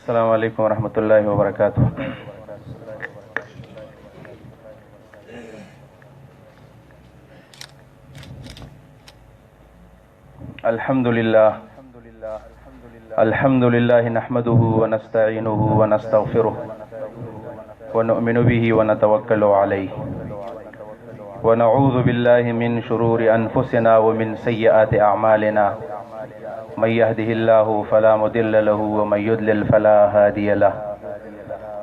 السلام علیکم ورحمت الله وبرکاته. الحمد لله، الحمد لله نحمده ونستعينه ونستغفره ونؤمن به ونتوكل عليه، ونعوذ بالله من شرور أنفسنا ومن سيئات أعمالنا. من يهده الله فلا مضل له ومن يضلل فلا هادي له،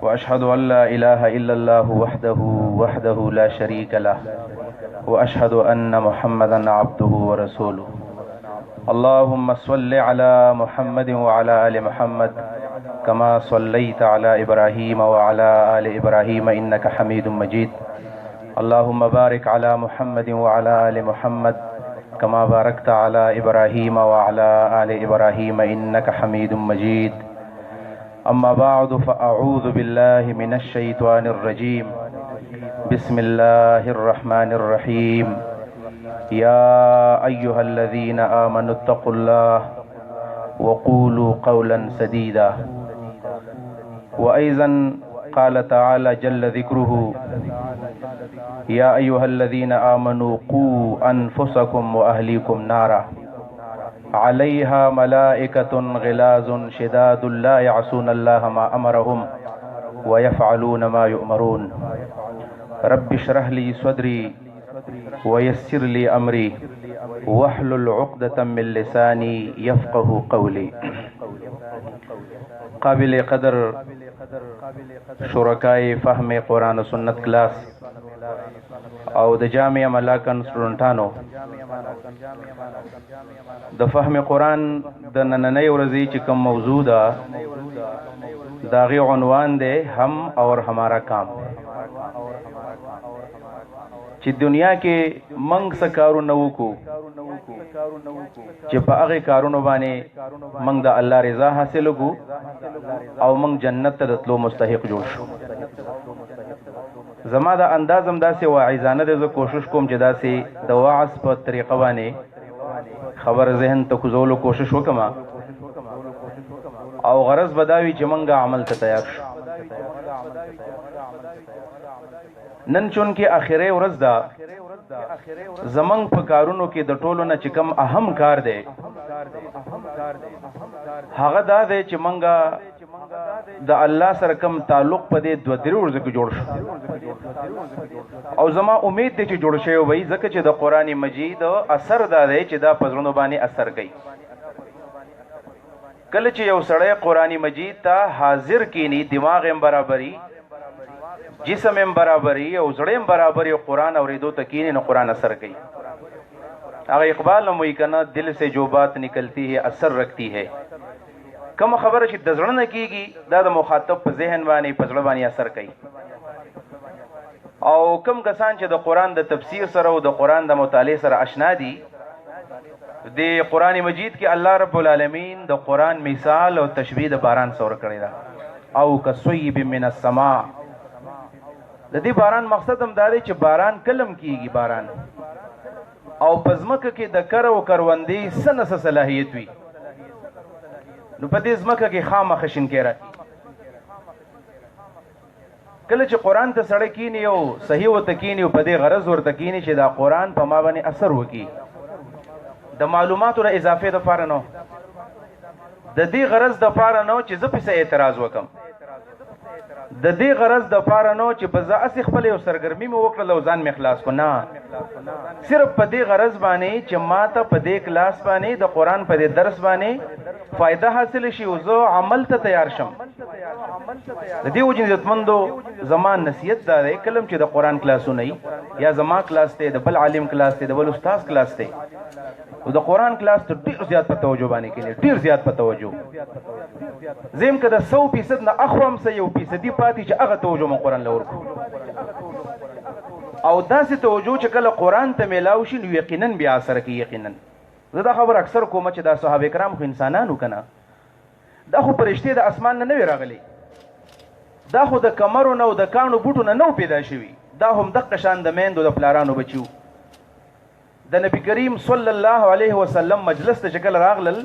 وأشهد أن لا إله إلا الله وحده لا شريك له، وأشهد أن محمدا عبده ورسوله. اللهم صل على محمد وعلى آل محمد كما صليت على إبراهيم وعلى آل إبراهيم إنك حميد مجيد. اللهم بارك على محمد وعلى آل محمد كما باركت على إبراهيم وعلى آل إبراهيم إنك حميد مجيد. أما بعد، فأعوذ بالله من الشيطان الرجيم. بسم الله الرحمن الرحيم. يا أيها الذين آمنوا اتقوا الله وقولوا قولا سديدا. وأيضا قال تعالى جل ذكره: يا أيها الذين آمنوا قوا أنفسكم وأهليكم نارا عليها ملائكة غلاظ شداد لا يعصون الله ما أمرهم ويفعلون ما يؤمرون. رب اشرح لي صدري ويسر لي أمري واحلل عقدة من لساني يفقه قولي. قابل قدر شرکای فهم قرآن و سنت کلاس او د جامعه ملاکن سټوډنټانو، د فهم قرآن د نننۍ ورځې چې کوم موضوع ده، د هغې عنوان دی "हम और हमारा काम"، چې دنیا کې منګ څه کارونه وکړو چې په هغه کارونو باندې منګ د الله رضا حاصل کو او منګ جنت ته د تلو مستحق جوړ شو. زما د انداز هم داسې واعظانه دی. زه کوشش کوم چې داسې د وعظ په طریقه باندې خبر ذهن ته کوزولو کوشش وکم او غرض به دا وي چې منګه عمل ته تیار شو. نن چون کې اخیری ورځ ده، زمنګ په کارونو کې د ټولو نه چې کم اهم کار دی، هغه دا دی چې منګه د الله سره کم تعلق په دې دوه درې ورځو کې جوړ شو، او زما امید دی چې جوړ شوی وي، ځکه چې د قرآن مجید اثر دا دی چې دا په زړونو باندې اثر کوي. کله چې یو سړی قرآن مجید ته حاضر کینی، دماغ هم برابري، جسم هم برابري او زړه هم برابري او قرآن اوریدو ته کینی، نو قرآن اثر کوي. هغه اقبال هم وایي کنه، "دل سے جو بات نکلتی ہے، اثر رکھتی ہے". کوم خبره چې د زړه نه کیږي، دا د مخاطب په ذهن باندې، په زړه باندې اثر کوي. او کم کسان چې د قرآن د تفسیر سره او د قرآن د مطالعې سره آشنا دي، د قرآن مجید کې الله رب العالمین د قرآن مثال او تشبیه د باران سره کړی ده، "او کصیب من السماء". د دې باران مقصد هم دا دی چې باران کلم کیږي، باران او پزمکه کې د کر او کروندې سنه صلاحیت وي، نو په دې ځمکه کې خامخ شینکی راځي. کله چې قرآن ته سړی کینی او صحیح ورته کینی او په دې غرض ورته کینی چې دا قرآن په ما باندې اثر وکړي، د معلوماتو د اضافې دپاره نو، د دې غرض دپاره نو چې زه پسې اعتراض وکم، د دې غرض د پاره نو چې بس هسې خپل یو سرګرمي مې وکړل او ځان مې خلاص کو، نه، صرف په دې غرض باندې چې ما ته په دې کلاس باندې، د قرآن په دې درس باندې فایده حاصل شي او زه عمل ته تیار شم. د دې وجې، عزتمندو، زما نصیحت دا دی، کلم چې د قرآن کلاسونه یا زما کلاس ته، د بل عالم کلاس ته، د بل استاد کلاس ته، او د قرآن کلاس ته ډیر زیات په توجه باندې کینې، ډیر زیات په توجه زم که د 100% نه اخوم سه یو فیصدي پاتې چې هغه توجه مون قرآن لور کو، او داسې توجه چې کله قرآن ته میلاو شي، نو یقینا بیا اثر کوي. یقینا زه دا خبر اکثر کوم چې دا صحابه کرام خو انسانانو کنه، دا خو پرشتې د اسمان نه نه وی راغلي، دا خو د کمرو نه او د کانو بوټو نه نه پیدا شوي، دا هم دقه شان د میندو د پلارانو بچیو. د نبی کریم صلی الله علیه وسلم مجلس ته چې کله راغلل،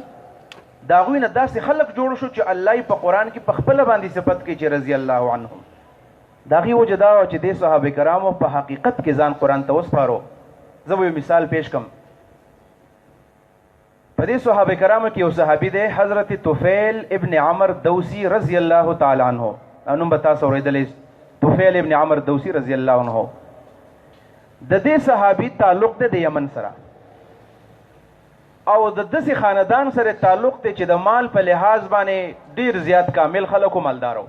د هغوی نه داسې خلک جوړ شو چې الله یې په قرآن کې په خپله باندې صفت کوي چې رضی الله عنهم. د هغې وجه دا وه چې دې صحابه کرامو په حقیقت کې ځان قرآن ته وسپارو. زه به یو مثال پیش کړم. په دې صحابه کرامو کې یو صحابي دی، حضرت طفیل ابن عمر دوسی رضی الله تعالی عنه. دا نوم به تاسو اورېدلی، طفیل ابن عمر دوسی رضی الله عنه. د دې صحابي تعلق دی د یمن سره او د داسې خاندان سره تعلق دی چې د مال په لحاظ باندې ډیر زیات کامل خلک او مالدار وو.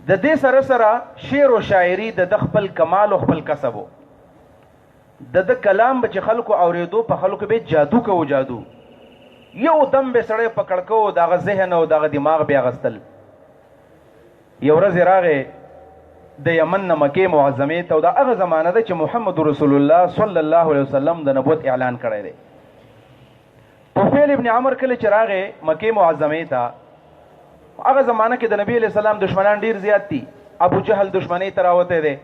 د دې سره سره شعر او شاعري د خپل کمال او خپل کسب وو. د ده کلام به چې خلکو اورېدو په خلکو به جادو کوو، جادو یو دم به سړی پکړ کوو، د هغه ذهن او د هغه دماغ به اغستل. یو ورځ راغی د یمن نه مکې معظمې ته، او دا هغه زمانه ده چې محمد رسول الله صلی الله علیه وسلم د نبوت اعلان کړی دی. طفیل ابن عمر کله چې راغی مکې معظمې ته، هغه زمانه کې د نبی علیه السلام دشمنان ډیر زیات دي. ابو جهل دشمنۍ ته راوتی دی،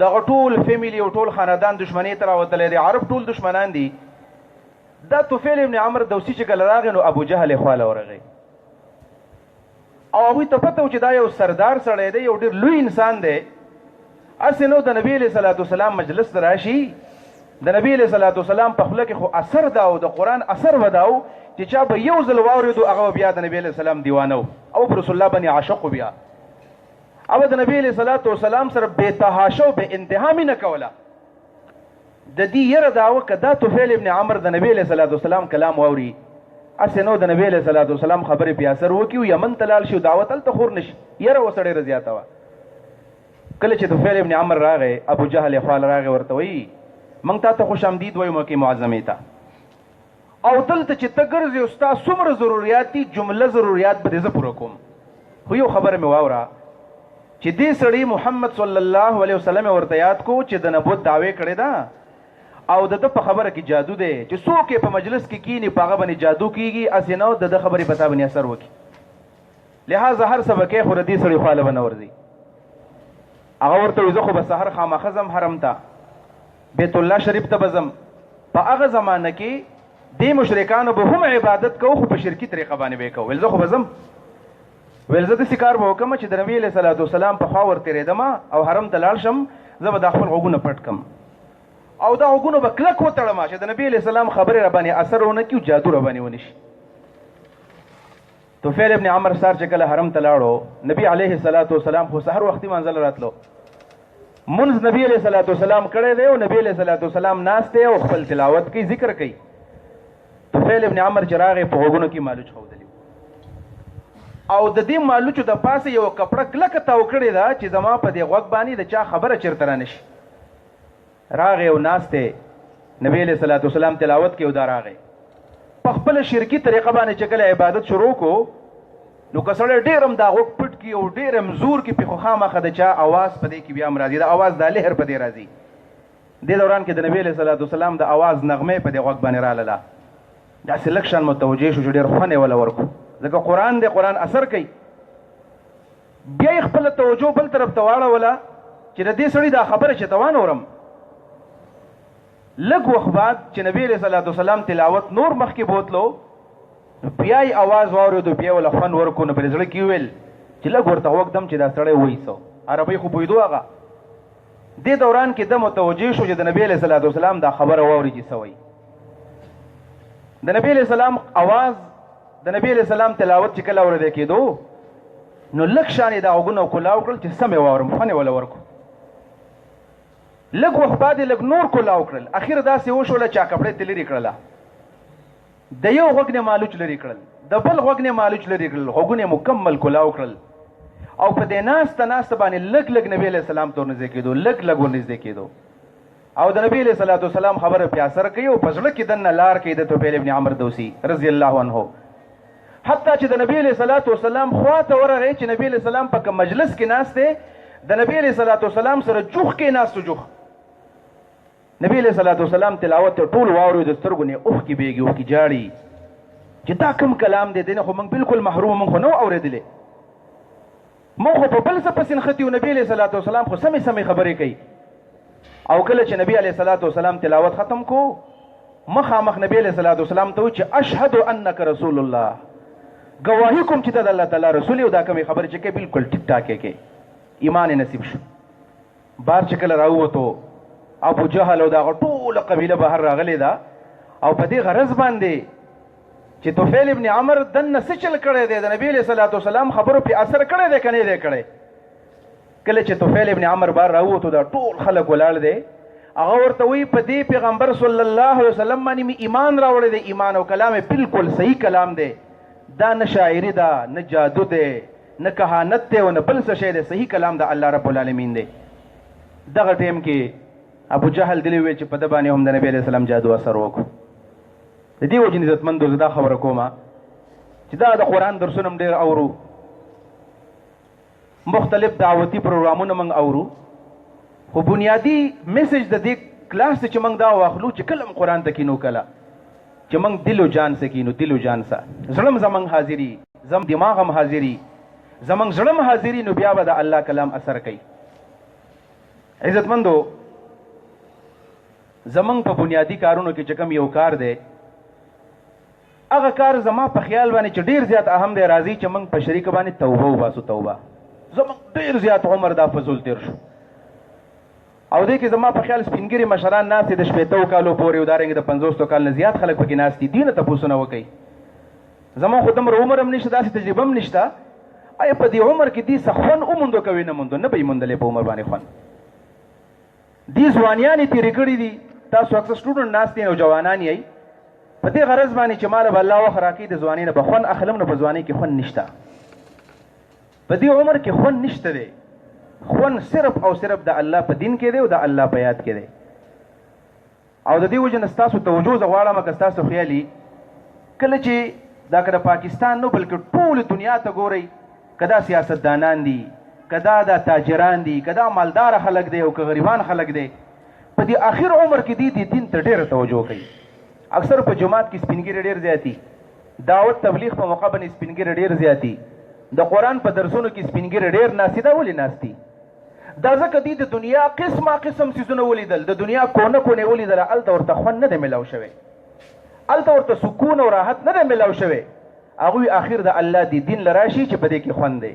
دغه ټول فیملی او ټول خاندان دشمنۍ ته راوتلی دی، عرب ټول دشمنان دي. دا طفیل ابن عمر دوسی چې کله راغی نو ابو جهل یې خواله ورغی، او هغوی ته پته و چې دا یو سردار سړی دی، یو ډېر لوی انسان دی. هسې نو د نبی علیه صلات وسلام مجلس ته راشي، د نبی علیه صلات وسلام په خوله کې خو اثر دا و، د قرآن اثر به دا و چې چا به یو ځل واورېدو هغه به بیا د نبی علیه السلام دیوانه و او پر رسول الله باندې عاشق و. بیا او د نبی علیه صلات وسلام سره بې تحاشه او بې انتها مینه کوله. د دې یره دا وه که دا طفیل ابن عمر د نبی علیه صلات وسلام کلام واوري، هسې نو د نبی علیه صلات وسلام خبرې پې اثر وکړي او یمن ته لاړ شي او دعوت هلته خور نه شي. یره ورسره ډېره زیاته وه. کله چې طفیل ابن عمر راغی، ابو جهل یې خواله راغی، ورته وایي موږ تا ته خوش آمدید وایو مکې معظمې ته، او دلته چې ته ګرځې او ستا څومره ضروریات دي جمله ضروریات به دې زه پوره کوم، خو یو خبره مې واوره چې دې سړي محمد صلی الله علیه وسلم ورته یاد کو چې د نبوت دعوی کړې ده او د ده په خبره کې جادو دی چې څوک یې په مجلس کې کینی په هغه باندې جادو کیږي، هسې نه د ده خبرې په تا باندې اثر وکړي، لهذا هر څه به کوې خو د دې سړي خواله به نه ورځي. هغه ورته وایي زه خو به سحر خامخا ځم حرم ته، بیت الله شریف ته به ځم. په هغه زمانه کې دې مشرکانو به هم عبادت کوو خو په شرکي طریقه باندې به یې کوو. ویل زه خو به ځم، ویل زه داسې کار به وکړم چې د نبي علیه صلات وسلام په خوا ورتېرېدم او حرم ته لاړ شم، زه به دا خپل غوږونه پټ کړم او دا غوږونه به کلک وتړم چې د نبي علیه السلام خبرې راباندې اثر ونه کړي او جادو راباندې ونه شي. طفیل ابن عمر سار چې کله حرم ته لاړو، نبی علیه الصلاة والسلام خو سحر وختي منزل راتلو، منځ نبی علیه الصلاة والسلام کړی دی او نبی علیه الصلاة والسلام ناست دی او خپل تلاوت کوي، ذکر کوي. طفیل ابن عمر چې راغی په غوږونو کې مالوچ ښودلی او د دې مالوچو د پاسه یوه کپړه کلکه تاو کړې ده چې زما په دې غوږ باندې د چا خبره چېرته رانه شي. راغی او ناست دی، نبی علیه الصلاة والسلام تلاوت کوي او دا راغی په خپله شرکي طریقه باندې چې کله عبادت شروع کو نو که سړی ډېر هم دا غوږ پټ کړي او ډېر هم زور کړي پې، خو خامخا د چا اواز په دې کې بیا هم راځي، د اواز دا لهر په دې راځي. دې دوران کې د نبی علیه الصلاة والسلام د اواز نغمه په دې غوږ باندې رالله، داسې لږ شان متوجه شو چې ډېر خوند یې وله ورکړو، ځکه قرآن دی، قرآن اثر کوي. بیا یې خپله توجه بل طرف ته واړوله چې د دې سړي دا خبره چې ته وانه ورم. لږ وخت بعد چې نبی علیه الصلاة والسلام تلاوت نور مخکې بوتلو، بیا یې اواز واورېدو، بیا یې وله خوند ورکړو. نو په زړه کې وویل چې لږ ورته وږدم چې دا سړی وایي څه، عربۍ خو پوهېدو. هغه دې دوران کې ده متوجه شو چې د نبی علیه الصلاة والسلام دا خبره واوري چې څه وایي. د نبی علیه السلام اواز، د نبی علیه السلام تلاوت چې کله اورېدی کېدو نو لږ شان یې دا غوږونه کولاو کړل چې څه مې واورم، خوند یې وله ورکړو. لږ وخت بعد یې لږ نور کولاو کړل، اخر داسې وشوله چې کپړې ترې لرې کړله، د یو غوږ نه مالوچ لرې کړل، د بل غوږ نه مالوچ لرې کړل، غوږونه یې مکمل کولاو کړل او په دې ناسته ناسته باندې لږ لږ نبی علیه السلام ته ورنږدې کېدو، لږ لږ ورنږدې کېدو او د نبی علیه الصلاة والسلام خبره پې اثر کوي او په زړه کې دننه لار کوي د طفیل ابن عمر دوسی رضی الله عنه، حتی چې د نبی علیه الصلاة والسلام خوا ته ورغی چې نبی علیه السلام په کوم مجلس کې ناست دی، د نبی علیه الصلاة والسلام سره جوخ کې ناست جوخ. نبی علیه الصلاة والسلام تلاوت ته ټول واورېد، سترګو نه اوښکې بهېږي، اوښکې جاړي چې دا کوم کلام دی، دې نه خو موږ بالکل محروم، موږ خو نه وو اورېدلی، موږ خو په بل څه پسې نښتي یو، نبی علیه الصلاة والسلام خو سمې سمې خبرې کوي. او کله چې نبی علیه الصلاة والسلام تلاوت ختم کو مخامخ نبی علیه الصلاة والسلام ته چې اشهد انک رسول الله، گواهی کوم چې ته د الله تعالی رسول یې او دا کومې خبرې چې کوې بالکل ټیک ټاک یې کوې. ایمان یې نصیب شو. بار چې کله راووتو ابو جهل او د هغه ټوله قبیله بهر راغلې ده او په دې غرض باندې چې طفیل ابن عمر دننه څه چل کړی دی، د نبی علیه الصلاة والسلام خبرو پې اثر کړی دی که نه دی کړی. کله چې طفیل ابن عمر بار راووتو دا ټول خلک ولاړ دی، هغه ورته وایي په دې پیغمبر صلی الله علیه وسلم باندې مې ایمان راوړی دی، ایمان او کلام یې بالکل صحیح کلام دی، دا نه شاعري ده، نه جادو دی، نه کهانت دی او نه بل څه شی دی، صحیح کلام د الله رب العالمین دی. دغه ټیم کې ابو جهل دلی وویل چې په ده باندې هم د نبی علیه السلام جادو اثر وکړو. د دې وجې عزتمندو زه دا خبره کوم چې دا د قرآن درسونه هم ډېر اورو، مختلف دعوتي پروګرامونه موږ اورو، خو بنیادي میسج د دې کلاس چې موږ دا واخلو چې کله هم قرآن ته کینو، کله چې موږ دل و جان سره کینو، دل و جان سره زړه هم زموږ حاضري، زموږ دماغ هم حاضري، زموږ زړه هم حاضري، نو بیا به د الله کلام اثر کوي. عزتمندو، زموږ په بنیادي کارونو کې چې کوم یو کار دی، هغه کار زما په خیال باندې چې ډیر زیات اهم دی، راځي چې موږ په شریکه باندې توبه وباسو. توبه زموږ ډیر زیات عمر دا فضول تیر شو، او دې کې زما په خیال سپینګري مشران ناست دي د 60 کالو پورې او دارنګه د 50 کال نه زیات خلک پکې ناست دي، دوی نه تپوسونه وکړئ. زما خو دومره عمر هم نشته، داسې تجربه هم نشته. آیا په دې عمر کې دې څه خوند وموندو که ویې نه موندو؟ نه به یې موندلی په عمر باندې خوند. دې ځوانیانې تېرې کړې دي. تاسو اکثر سټوډنټ ناست یئ او جوانان یئ، په دې غرض باندې چې ماله به الله وخت راکړي د ځوانۍ نه به خوند اخلم، نو په ځوانۍ کې خوند نشته، په دې عمر کې خوند نشته دی. خوند صرف او صرف د الله په دین کې دی او د الله په یاد کې دی. او د دې وجې نه ستاسو توجه زه غواړم که ستاسو خیالي کله چې دا که د پاکستان نه بلکې ټولې دنیا ته ګورئ، که دا سیاستدانان دي، که دا دا تاجران دي، که دا مالدار خلک دی او که غریبان خلک دی، په دې اخر عمر کې دې دې دین ته ډېره توجه کوي. اکثر په جومات کې سپینګیري ډېر زیات دي، دعوت تبلیغ په موقع باندې سپینګیري ډېر زیات دي، د قرآن په درسونو کې سپینګیري ډېر ناست دي. دا ولې ناست دي؟ دا ځکه دوی د دنیا قسمه قسم څیزونه ولیدل، د دنیا کونه کونه ولیدله، هلته ورته خوند نه دی میلاو شوی، هلته ورته سکون او راحت نه دی میلاو شوی. هغوی اخر د الله دې دین له راشي چې په دې کې خوند دی.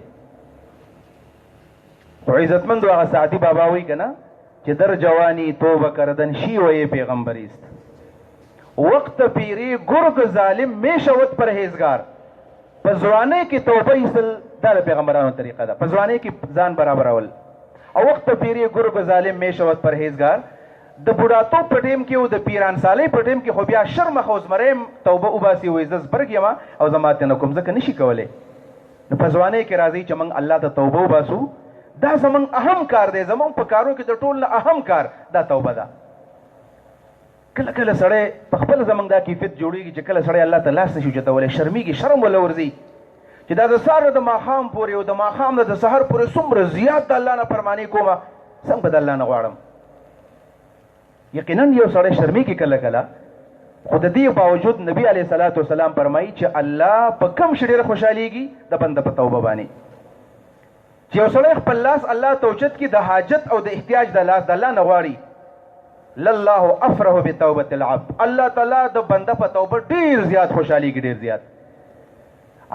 خو عزتمندو هغه سعدي بابا وایي که نه چې در جوانی توبه کردن شیوه پیغمبریست، وقت پیری ګرګ ظالم میشوت پرهیزګار. په ځوانۍ کې توبه ایستل دا د پیغمبرانو طریقه ده، په ځوانۍ کې ځان برابرول. او وخت پیری ګرګ ظالم میشوت پرهیزګار، د بوډاتوب په ټیم کې او د پیران سالۍ په ټیم کې خو بیا شرمخ او زمری هم توبه وباسي، وایي زه زبرګ یم او زه ماتې نه کوم، ځکه نشي کولی. نو په ځوانۍ کې راځئ چې موږ الله ته توبه وباسو، دا زموږ اهم کار دی. زموږ په کارو کې د ټول نه اهم کار دا توبه ده. کله کله سړی په خپل زمونږ دا کیفیت جوړیږي چې کله سړی الله ته لاس نشي اوچتولی، شرمیږي، شرم وله ورځي چې دا د سهار نه د ماښام پورې او د ماښام نه د سهار پورې څومره زیات د الله نه فرمانې کومه، څنګه به د الله نه غواړم؟ یقینا یو سړی شرمیږي کله کله، خو د دې باوجود نبی علیه الصلاة والسلام فرمایي چې الله په کم شي ډېر خوشحالېږي؟ د بنده په توبه باندې. چې یو سړی خپل لاس الله ته اوچت کړي د حاجت او د احتیاج د لاس د الله نه غواړي، لله افرح بتوبة العبد، الله تعالی د بنده په توبه ډیر زیات خوشحالېږي، ډیر زیات.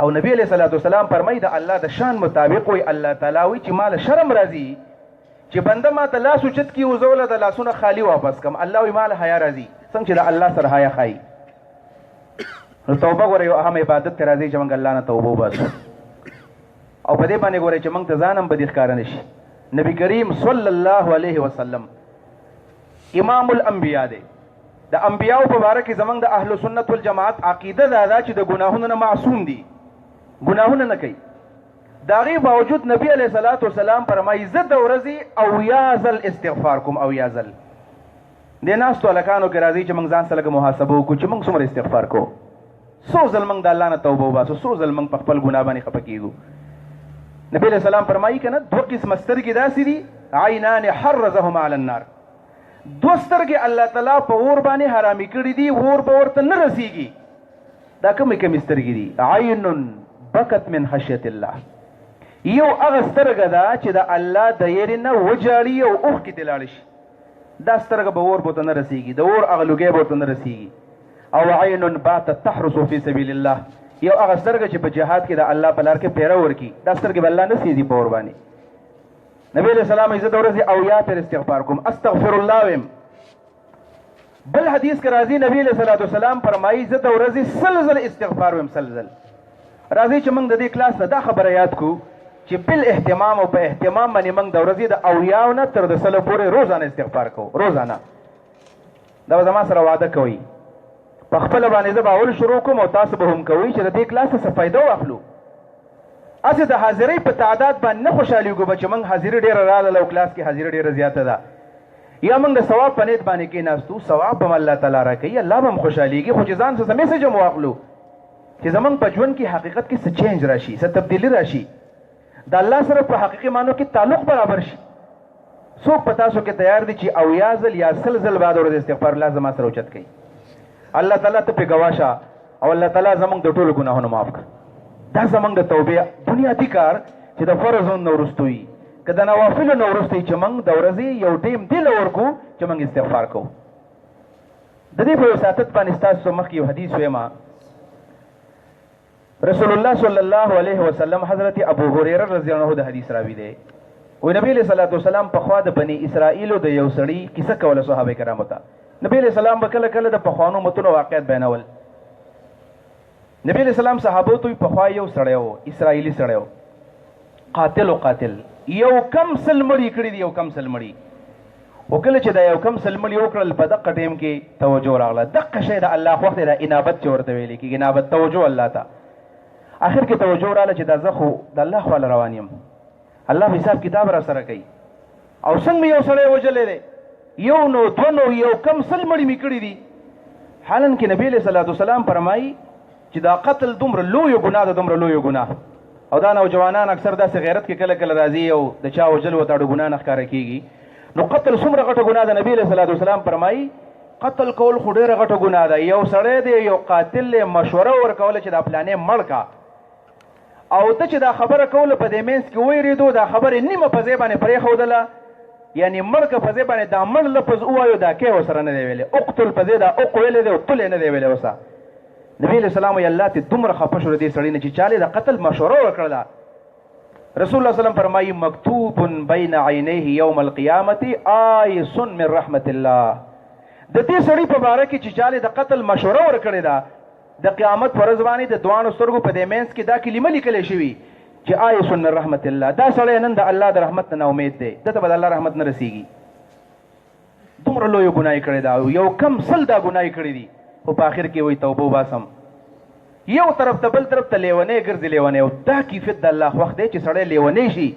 او نبی علیه الصلاة والسلام فرمایي د الله د شان مطابق وایي الله تعالی وایي چې مال شرم راځي چې بنده ما ته لاس اوچت کړي او زه له د لاسونه خالي واپس کړم. الله وایي مال حیا راځي، څنګه چې د الله سره حیا ښایي. نو توبه ګوره یو اهم عبادت ته راځي چې موږ الله نه توبه وباسو، او په دې باندې ګورئ چې موږ ته ځان هم بدې ښکاره نه شي. نبی کریم صلی الله علیه وسلم امام الانبیا دی. د انبیاو په باره کې زموږ د اهل سنت والجماعت عقیده دا ده چې د ګناهونو نه معصوم دي، ګناهونه نه کوي. د هغې باوجود نبی علیه الصلاة والسلام فرمایي زه د ورځې 70 ځل استغفار کوم، 70 ځل. دې ناستو هلکانو کې راځي چې موږ ځان سره لږه محاسبه وکړو چې موږ څومره استغفار کوو، څو ځل موږ د الله نه توبه وباسو، څو ځل موږ په خپل ګناه باندې خفه کېږو. نبی علیه السلام فرمایي که نه دوه قسمه سترګې داسې دي، عینان حرزهما علی النار، دوه سترګې الله تعالی په اور باندې حرامې کړې دي، اور به ورته نه رسیږي. دا کومې کومې سترګې دي؟ عین بکت من خشیت الله، یو هغه سترګه ده چې د الله د یرې نه وژاړي او اوښکې ترې لاړې شي، دا سترګه به اور به ورته نه رسیږي، د اور هغه لوګی به ورته نه رسیږي. او عین باتت تحرس فی سبیل الله، یو هغه سترګه چې په جهاد کې د الله په لار کې پیره ورکي، دا سترګې به الله نه سیزي په اور باندې. نبی علیہ السلام زه د ورځې 70 پیر استغفار کوم، استغفر الله ویم. بل حدیث کې راځي نبی علیہ الصلوۃ والسلام فرمایي زه د ورځې 100 ځل استغفار ویم، 100 ځل. راځي چې موږ د دې کلاس نه دا خبره یاد کو چې بل اهتمام او په اهتمام باندې موږ د ورځې د 70 نه تر د 100 پورې روزانه استغفار کوو، روزانه. دا زما سره وعده کوي، په خپله باندې زه به اول شروع کوم او تاسو به هم کوئ چې د دې کلاس څخه فایده واخلو. هسې د حاضرۍ په تعداد باندې نه خوشحالېږو به چې موږ حاضري ډېره راغله او کلاس کې حاضري ډېره زیاته ده، یا موږ د ثواب په نیت باندې کېناستو، ثواب به هم الله تعالی راکوي، الله به هم خوشحالېږي، خو چې ځان څه میسج هم واخلو چې زموږ په ژوند کې حقیقت کې څه چینج راشي، څه تبدیلي راشي، د الله سره په حقیقي معنو کې تعلق برابر شي. څوک په تاسو کې تیار دي چې 70 ځل یا 100 ځل بعد ورځې استغفار الله زما سره اوچت کړي؟ الله تعالی ته پې ګواه شه او الله تعالی زموږ د ټولو ګناهونو معاف کړه. دا زموږ د توبې بنیادي کار چې د فرضونو نه وروسته وي، که د نوافلو نه وروسته وي، چې موږ د ورځې یو ټیم دې له ورکو چې موږ استغفار کوو. د دې په وساطت باندې ستاسو مخکې یو حدیث وایم. رسول الله صلی الله علیه وسلم حضرت ابو هريره رضی الله عنه د حدیث راوی دی، او نبی علیہ الصلوۃ والسلام په خوا د بنی اسرائیلو د یو سړي کیسه کوله صحابه کرامو ته. نبی علیہ السلام به کله کله د پخوانو متونو واقعیت بیانول. نبی علیہ السلام صحابو ته په خوا یو سړی و، اسرائیلی سړی و، قاتل او قاتل، یو کم 100 مړي کړي دي، یو کم 100 مړي. او کله چې دا یو کم 100 مړي وکړل، په دقه ټیم کې توجه راغله. دقه شی د الله خوښ دی، دا انابت چې ورته ویل کېږي، انابت توجه الله ته. اخر کې توجه راغله چې دا زه خو د الله خواله روان یم، الله به حساب کتاب را سره کوي، او څنګه مې یو سړی وژلی دی، یو نو دوه نو یو کم 100 مړي مې کړي دي. حالان کې نبی علیہ الصلوۃ والسلام فرمایي چې دا قتل دومره لویه ګناه ده، دومره لویه ګناه. او دا نوجوانان اکثر داسې غیرت کې کله کله راځي او د چا وژل ورته د ګناه نه ښکاره کېږي. نو قتل څومره غټه ګناه ده؟ نبی علیہ الصلوۃ والسلام فرمایي قتل کول خو ډېره غټه ګناه ده. یو سړی دی، یو قاتل دی، مشوره ورکوله چې دا پلانې مړ کا، او ته چې دا خبره کوله په دې منځ کې وېرېدو، دا خبره نیمه په ځای باندې پرېښودله، یعنی مړ که په ځای باندې دا مړ لفظ ووایو، دا کې ورسره نه دی ویلی، اقتل په ځای دا اق ویلی دی او تل یې نه دی ویلی. اوسه نبی علیہ السلام وایي الله ته دومره خفه شو د دې سړي نه چې چا د قتل مشوره ورکړله. رسول الله صلی الله علیه وسلم فرمایي مکتوب بین عینیه یوم القیامة آیس من رحمت الله. د دې سړي په باره کې چې چا د قتل مشوره ورکړې ده، د قیامت پر ورځ باندې د دواړو سترګو په دې منځ کې دا کلمه لیکل شوې چې آیس من رحمت الله. دا سړی نن د الله د رحمت نه امید دی، ده ته به د الله رحمت نه رسیږي. دومره لویه ګناه یې کړې ده، یو کم 100 دا ګناه یې کړې دي، خو په آخر کې وایي توبه وباسم. یو طرف ته بل طرف ته لیونی ګرځي، لیونی. او دا کیفیت د الله خوښ دی چې سړی لیونی شي،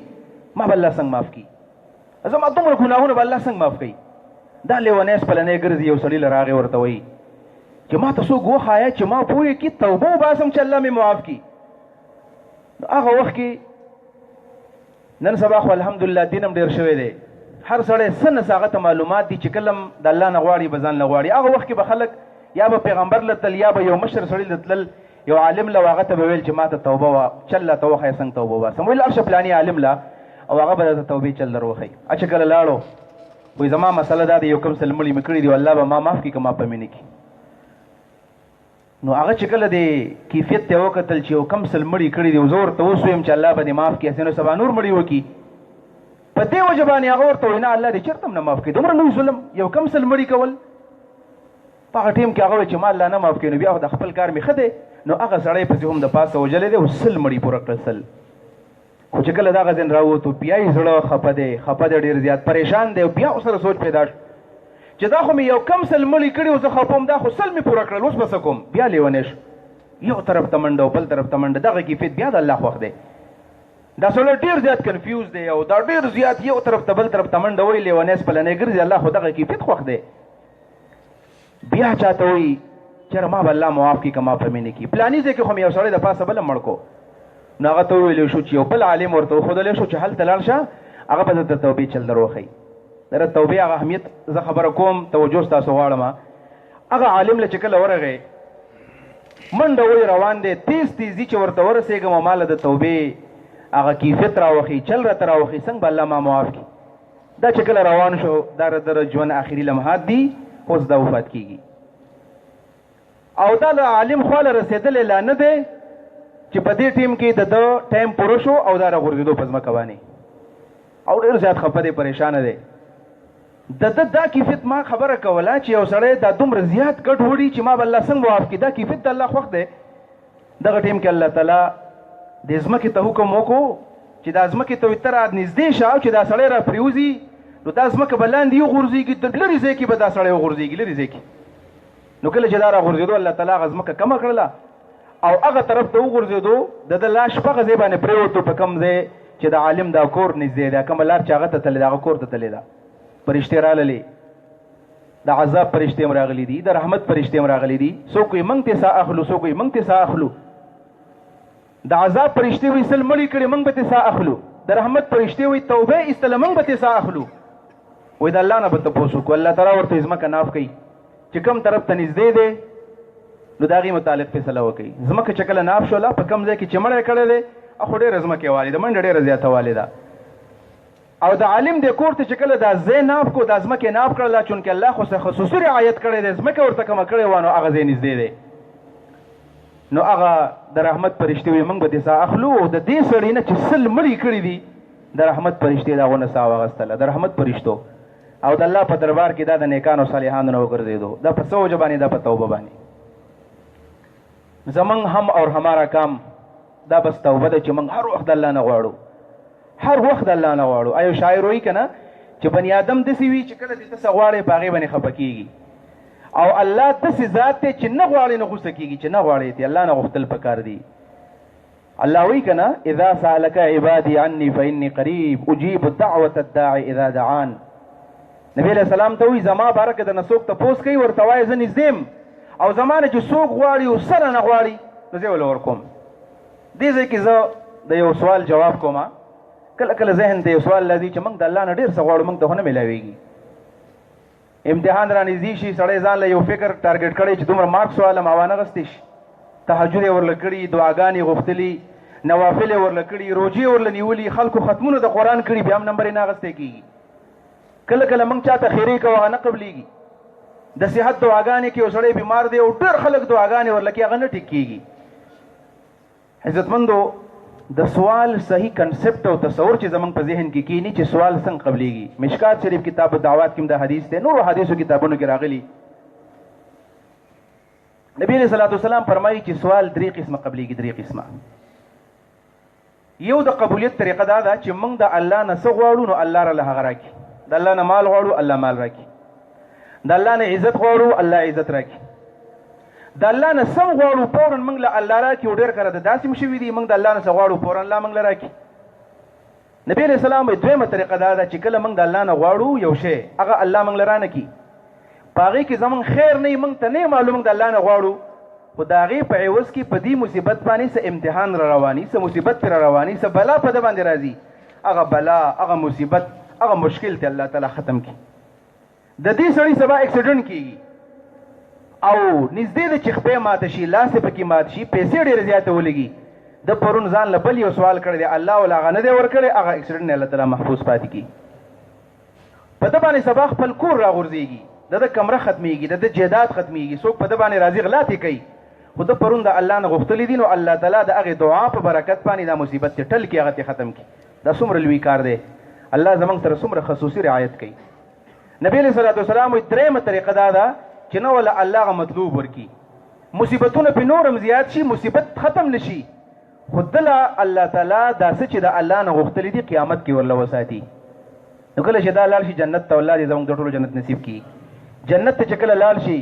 ما به الله څنګه معاف کړي، زما دومره ګناهونه به الله څنګه معاف کړي. دا لیونی سپلنی ګرځي، یو سړي له راغی ورته وایي چې ما ته څوک وښایه چې ما پوه کړي توبه وباسم چې الله مې معاف کړي. نو هغه وخت کې نن سبا خو الحمدلله دین هم ډېر شوی دی، هر سړی څه نه څه هغه ته معلومات دي چې کله هم د الله نه غواړي به ځان له غواړي. هغه وخت کې به خلک یا به پیغمبر له تلل، یا به یو مشر سړي له تلل، یو عالم له، هغه ته به ویل چې ما ته توبه وه، چل راته وښیه څنګه توبه وباسم. ویل لاړ شه فلاني عالم له، او هغه به درته توبې چل در وښیي. چې کله لاړو وایي زما مسله دا ده، یو کم 100 مړي مې کړي دي، الله به ما معاف کړي که ما په مې نه کړي. نو هغه چې کله دې کیفیت ته وکتل چې یو کم 100 مړي کړي دي، زه ورته اوس ویم چې الله به دې معاف کړي، هسې نو سبا نور مړي وکړي. په دې وجه باندې هغه ورته وایي نه الله دې چېرته هم نه معاف کړي، دومره لوی ظلم یو کم 100 مړي کول. په هغه ټیم کې هغه وایي چې ما الله نه معاف کړي، نو بیا خو د خپل کار مې ښه دی. نو هغه سړی پسې هم د پاسه وژلی دی او 100 مړي پوره کړل 100. خو چې کله دغه ځای راووتو بیا یې زړه خفه دی، خفه دی، ډېر زیات پریشان دی. او بیا ورسره سوچ پیدا شو چې دا خو مې یو کم 100 مړي کړي او زه خفه وم، دا خو 100 مې پوره کړل، اوس به څه کوم؟ بیا لیونی شو، یو طرف ته منډه او بل طرف ته منډه. دغه کیفیت بیا د الله خوښ دی. دا سړی ډېر زیات کنفیوز دی او دا ډېر زیات یو طرف ته بل طرف ته منډه وایي، لیونی سپلنی ګرځي، الله خو دغه کیفیت خوښ دی. بیا چاته وایي چېرې ما به الله معاف کړي که ما په مې نه کړي. پلاني ځای کې خو مې یو سړی د پاسه بل مړ کړو، نو هغه ته وویل شو چې یو بل عالم ورته وښودلی شو چې هلته لاړ شه، هغه به درته توبې چل در وښیي. در توبې هغه اهمیت زه خبره کوم، توجه ستاسو غواړم. هغه عالم له چې کله ورغی منډه وایي روان دی، تیز تیزي چې ورته ورسېږم او ما له د توبې هغه کیفیت راوښیي، چل راته راوښیي، څنګه به الله ما معاف کړي. دا چې کله روان شو، دا د ژوند آخري لمحات دي، اوس دا وفات کیږي. او دا له عالم خواله رسېدلی لا نه دی چې په دې ټیم کې د ده ټایم پوره شو او دا راغورځېدو په ځمکه باندې، او ډېر زیات خفه دی، پریشانه دی. د ده دا کیفیت ما خبره کوله چې یو سړی دا دومره زیات ګټ وړي چې ما به الله څنګه معاف کړي، دا کیفیت د الله خوښ دی. دغه ټیم کې الله تعالی د ځمکې ته حکم وکړو چې دا ځمکې ته ته را نږدې شه، او چې دا سړی را پرېوځي نو دا ځمکه به لاندې وغورځېږي، د لرې ځای کې به دا سړی وغورځېږي، لرې ځای کې. نو کله چې دا را غورځېدو الله تعالی هغه ځمکه کمه کړله او هغه طرف ته وغورځېدو، د ده لاش په هغه ځای باندې پرېوتو په کوم ځای چې د عالم دا کور نږدې دی، کومه لار چې هغه ته تللې ده هغه کور ته تللې ده. فرشتې راللې، د عذاب فرشتې هم راغلي دي، د رحمت فرشتې هم راغلي دي. څوک وایي موږ ترې ساه اخلو، څوک وایي موږ ترې ساه اخلو. د عذاب فرشتې وایي سل مړي کړي موږ به ترې ساه اخلو. د رحمت فرشتې وایي توبه یې ایستله موږ به ترې ساه اخلو. وایي د الله نه به تپوس وکړو. الله تعالی ورته ځمکه ناف کوي چې کوم طرف ته نږدې دی نو د هغې متعلق فیصله وکړي. ځمکه چې کله ناف شوله په کوم ځای کې چې مړی کړی دی خو ډېره ځمکه یې والې ده، منډه ډېره زیاته والې ده. او د عالم د کور ته چې کله دا ځای ناف کو، دا ځمکه یې ناف کړله، چونکې الله خو څه خصوصي رعایت کړی دی، ځمکه ورته کمه کړې وه، نو هغه ځای نږدې دی. نو هغه د رحمت فرشتې وایي موږ به ترې ساه اخلو، او د دې سړي نه چې سل مړي کړي دي د رحمت فرشتې د هغو نه ساه واخیستله، د رحمت فرشتو. او د الله په دربار کې دا د نیکانو صالحانو نه وګرځېدو. دا په څه وجه باندې؟ دا په توبه باندې. زمونږ هم اور همارا کام دا بس توبه ده چې موږ هر وخت د الله نه غواړو، هر وخت د الله نه غواړو. ایو شاعر وایي که نه چې بني آدم داسې وي چې کله دې ته څه غواړې په هغې باندې خفه کېږي، او الله داسې ذات دی چې نه غواړې نو غوسه کېږي، چې نه غواړې ته الله نه غوښتل پکار دي. الله وایي که نه اذا سألک عبادي عني فإني قریب اجیب دعوة الداعي اذا دعان. نبی علیه السلام ته وایي زما باره کې درنه څوک تپوس کوي ورته وایه زه نږدې یم، او زما نه چې څوک غواړي او څه رانه غواړي نو زه یې ورله ورکوم. دې ځای کې زه د یو سوال جواب کوم. کله کله ذهن ته یو سوال راځي چې موږ د الله نه ډېر څه غواړو، موږ ته خو نه میلاویږي. امتحان را نږدې شي، سړی ځان له یو فکر ټارګټ کړی چې دومره مارکس والم او نه غستې شي، تهجد یې ورله کړي، دعاګانې غوښتلي، نوافل یې ورله کړي، روژې یې ورله نیولي، خلکو ختمونه د قرآن کړي، بیا هم نمبر یې نه اخیستی کېږي. کله کله موږ چاته خیرې کوو هغه نه قبلېږي. د صحت دعاګانې کې یو سړی بیمار دی او ډېر خلک دعاګانې ورله کوي، هغه نه ټیک کېږي. عزتمندو، د سوال صحیح کنسپټ او تصور چې زمونږ په ذهن کې کینی چې سوال څنګه قبلېږي، مشکات شریف کتاب الدعوات کې هم دا حدیث دی، نورو حدیثو کتابونو کې راغلي. نبی علیہ الصلوۃ والسلام فرمایي چې سوال درې قسمه قبلېږي، درې قسمه. یو د قبولیت طریقه دا ده چې موږ د الله نه څه غواړو نو الله راله هغه راکړي. د الله نه مال غواړو الله مال راکړي، د الله نه عزت غواړو الله عزت راکړي، د الله نه څه غواړو فوراً موږ له الله راکړي. او ډېر کله د داسې هم شوي دي موږ د الله نه څه غواړو فوراً الله موږ له راکړي. نبی علیه السلام وایي دویمه طریقه دا ده چې کله موږ د الله نه غواړو یو شی هغه الله موږ له رانه کړي، په هغې کې زموږ خیر نه وي، موږ ته نه معلوم، موږ د الله نه غواړو، خو د هغې په عوض کې په دې مصیبت باندې څه امتحان را رواني، څه مصیبت پرې را رواني، څه بلا په ده باندې راځي، هغه بلا، هغه مصیبت، هغه مشکل ته الله تعالی ختم کړي. د دې سړي سبا اکسیډنټ کېږي او نږدې ده چې خپې ماته شي، لاس یې پکې مات شي، پیسې ډېرې زیاتې ولګي. ده پرون ځان له بل یو سوال کړی دی، الله ولا هغه نه دی ورکړی، هغه اکسیډنټ نه الله تعالی محفوظ پاتې کړي. په ده باندې سبا خپل کور راغورځېږي، د ده کمره ختمېږي، د ده جایداد ختمېږي، څوک په ده باندې راځي غلا ترې کوي، خو ده پرون د الله نه غوښتلي دي، نو الله تعالی د هغې دعا په برکت باندې دا مصیبت ترې ټل کړي، هغه ترې ختم کړي. دا څومره لوی کار دی، الله زموږ سره څومره خصوصي رعایت کوي. نبی علیه الصلاة والسلام وایي درېیمه طریقه دا ده چې نه ولا الله هغه مطلوب ورکړي، مصیبتونه پرې نور هم زیات شي، مصیبت ختم نه شي، خو دله الله تعالی دا څه چې د الله نه غوښتلي دي قیامت کې ورله وساتي. نو کله چې دا لاړ شي جنت ته، الله دې زموږ د ټولو جنت نصیب کړي. جنت ته چې کله لاړ شي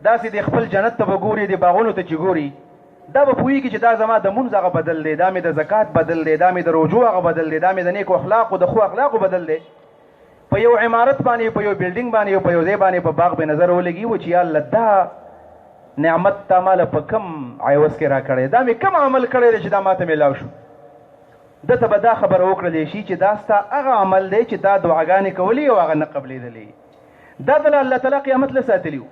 داسې د خپل جنت ته به ګوري، د باغونو ته چې ګوري دا به پوهېږي چې دا زما د مونځ هغه بدل دی، دا مې د زکات بدل دی، دا مې د روژو هغه بدل دی، دا مې د نیکو اخلاقو د ښو اخلاقو بدل دی. په یو عمارت باندې، په یو بلډینګ باندې، په یو ځای باندې په باغ به نظر ولګي و چې یا الله دا نعمت تا ماله په کم عوض کې راکړی، دا مې کم عمل کړی دی چې دا ماته میلاو شو. ده ته به دا خبره وکړلی شي چې دا ستا هغه عمل دی چې تا دعاګانې کولې او هغه نه قبلېدلې، دا دله الله تعالی قیامت له ساتلی و.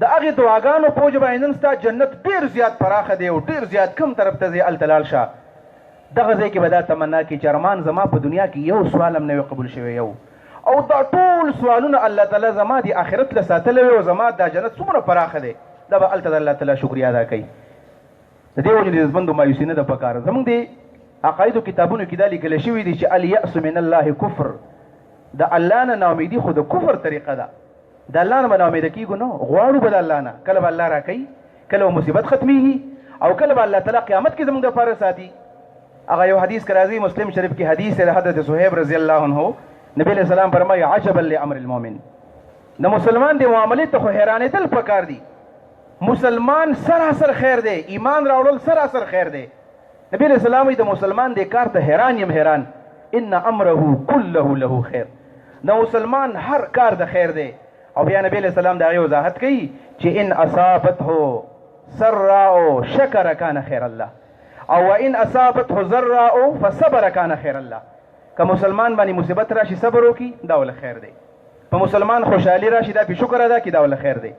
د هغې دعاګانو په وجه باندې نن ستا جنت ډېر زیات پراخه دی او ډېر زیات کم طرف ته ځې، هلته لاړ شه. دغه ځای کې به دا تمنا کوي چې ارمان زما په دنیا کې یو سوال هم نه وي قبول شوی یو، او دا ټول سوالونه الله تعالی زما د آخرت له ساتلی وي او زما دا جنت څومره پراخه دی. دا به هلته د الله تعالی شکریا ادا کوي. د دې وجې د عزتمندو مایوسي نه ده پکار. زمونږ د عقایدو کتابونو کې دا لیکل شوي دي چې الیأس من الله کفر، د الله نه ناامیدي خو د کفر طریقه ده. د الله نه به ناامیده کیږو نه، غواړو به د الله نه، کله به الله راکوي، کله به مصیبت ختمیږي او کله به الله تعالی قیامت کې زمونږ دپاره ساتي. هغه یو حدیث کې راځي، مسلم شریف کې حدیث دی د حضرت صهیب رضی الله عنه، نبی علیه السلام فرمایي عجبا لامر المؤمن، د مسلمان د معاملې ته خو حیرانېدل پکار دي. مسلمان سراسر خیر دی، ایمان راوړل سراسر خیر دی. نبی علیه السلام وایي د مسلمان دې کار ته حیران یم حیران، ان امره کله له خیر، د مسلمان هر کار د خیر دی. او بیا نبی علیه السلام د هغې وضاحت کوي چې ان اصابته سراء شکر کان خیر الله او وان اصابته ذراء فصبر کان خیر الله. که مسلمان باندې مصیبت راشي صبر وکړي دا ول خیر دی، په مسلمان خوشحالي راشي دا په شکر ادا کړي دا ول خیر دی.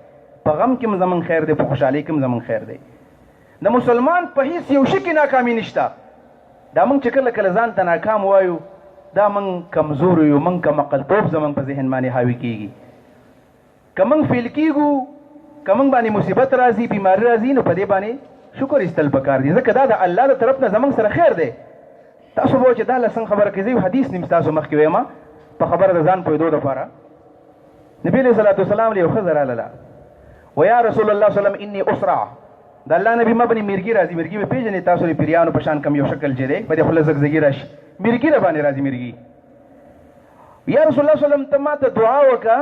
په غم کې هم زمونږ خیر دی، په خوشحالۍ کې هم زمونږ خیر دی. د مسلمان په هیڅ یو شي کې ناکامي نشته. دا موږ چې کله کله ځان ته ناکام وایو دا موږ کمزور یو، موږ کم عقلتوب زموږ په ذهن باندې حاوي کیږي. که موږ فیل کیږو، که موږ باندې مصیبت راځي، بیماری راځي، نو په دې باندې شکر ایستل پکار دي، ځکه دا د الله د طرف نه زموږ سره خیر دی. تاسو به چې دا له څنګه خبره کوي، زه یو حدیث نیم ستاسو مخکې وایم په خبره د ځان پوهېدو دپاره. نبی علیه الصلاة والسلام له یو ښځه راغله، ویا رسول الله صلی الله علیه وسلم انی اسرع، د الله نبی ما باندې میرګي راځي. میرګي به پېژنې تاسو، د پیریانو په شان کم یو شکل چې دی په دې خوله زګزګي راشي، میرګي را باندې راځي میرګي. یا رسول الله صلی الله علیه وسلم ته ما ته دعا وکړه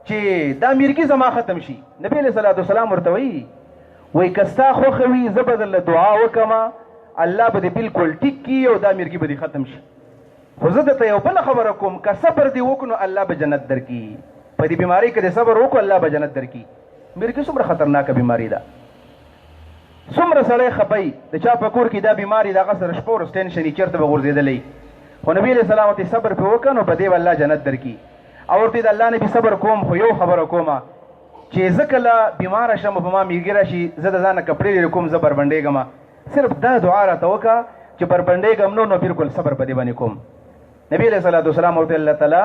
چې دا میرګي زما ختم شي. نبی علیه الصلاة والسلام ورته وایي، وایي که ستا خوښه وي زه به درله دعا وکړم، الله به دې بالکل ټیک کړي او دا میرګي به دې ختم شي. خو زه درته یو بله خبره کوم، که صبر دې وکړو نو الله به جنت درکړي. په دې بیمارۍ که دې صبر وکړو الله به جنت درکړي. میرګي څومره خطرناکه بیماري ده، څومره سړی خپي د چا په کور کې دا بیماري د هغه سره شپه ورځ ټینشن وي، چېرته به غورځېدلی. خو نبی علیه السلام ورته صبر پرې وکړه نو په دې به الله جنت درکړي. او ورته د الله نبی صبر کوم، خو یو خبره کوم چې زه کله بیماره شم او په ما میرګي راشي، زه د ځانه کپړې لرې کوم، زه بربنډېږم. صرف دا دعا راته وکړه چې بربنډېږم نو بالکل صبر په دې باندې کوم. نبی علیه الصلاة والسلام ورته الله تعالی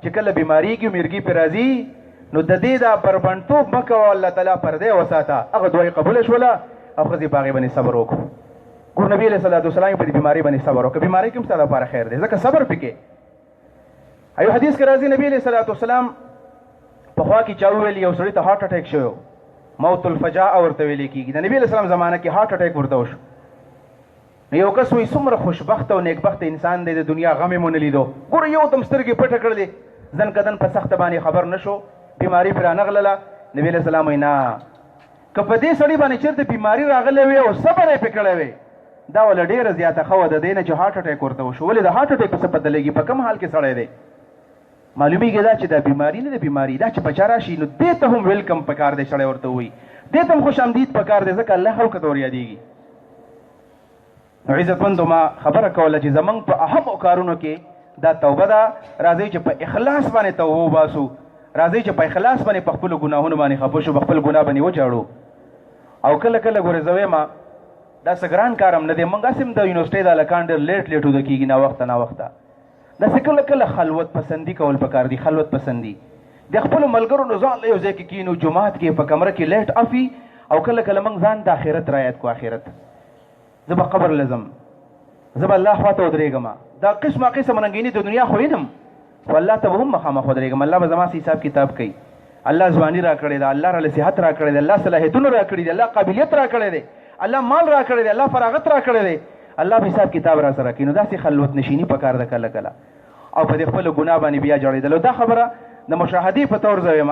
چې کله بیماریږي میرګي پرې راځي نو د دې دا بربنډتوب مه کوه، الله تعالی پر دی وساته. هغه دعا یې قبوله شوله او ښځې په هغې باندې صبر وکړو. ګور نبی علیه الصلاة والسلام په دې بیمارۍ باندې صبر وکړ. بیمارۍ کې هم ستا لپاره خیر دی، ځکه صبر پکې. ایو حدیث کې راځي نبی علیه الصلاة والسلام په خوا کې چا وویل یو سړي ته هارټ اټیک شوی، موت الفجاء ورته ویل کېږي. د نبی علیه السلام زمانه کې هارټ اټیک ورته وشو. نو یو کس وایي څومره خوشبخته او نیکبخته انسان دی، د دنیا غم یې مو نه لیدو. ګوره یو دم سترګې پټه کړلې، ځن کدن په سخته باندې خبر نه شو، بیماري پرې رانغلله. نبی علیه السلام وایي نه، که په دې سړي باندې چېرته بیماري راغلې وي او صبر یې پرې کړی وي، دا وله ډېره زیاته ښه وه د دې نه چې هارټ اټیک ورته وشو. ولې د هارټ اټیک په څه پته لګي، په کوم حال کې سړی دی؟ معلومیږي دا چې دا بیماری نه ده بیماری دا چې په چا راشي نو دې ته هم ویلکم پکار دی، سړی ورته ووایي، دې ته هم خوش آمدید پکار دی، ځکه الله خلکو ته وریادېږي. نو عزتمندو ما خبره کوله چې زمونږ په اهمو کارونو کې دا توبه ده. راځئ چې په اخلاص باندې توبه وباسو، راځئ چې په اخلاص باندې په خپلو ګناهونو باندې خفه شو، په خپل ګناه باندې وژاړو. او کله کله ګورې زه وایم دا څه ګران کار هم نه دی، موږ هسې هم د یونیورسټۍ د هلکان ډېر لیټ لیټ وده کېږي، ناوخته ناوخته. داسې کله کله خلوت پسندي کول پکار دي. خلوت پسندي د خپلو ملګرو نو ځان له یو ځای کې کینو، جومات کې په کمره کې لیټ افي، او کله کله موږ ځان د آخرت رایاد کو. آخرت زه به قبر لزم، زه به الله خواته ودرېږم، دا قسمه قسم رنګیني د دنیا خو وینم، خو الله ته به هم مخامخ ودرېږم، الله به زما حساب کتاب کوي. الله ځواني راکړې ده، الله راله صحت راکړی دی، الله صلاحیتونه راکړي دي، الله قابلیت راکړی دی، الله مال راکړی دی، الله فراغت راکړی دی، الله به حساب کتاب را سره کوي. نو داسې خلوت نشیني پکار ده کله کله، او په دې خپله ګناه باندې بیا جړېدل. او دا خبره د مشاهدې په طور زه وایم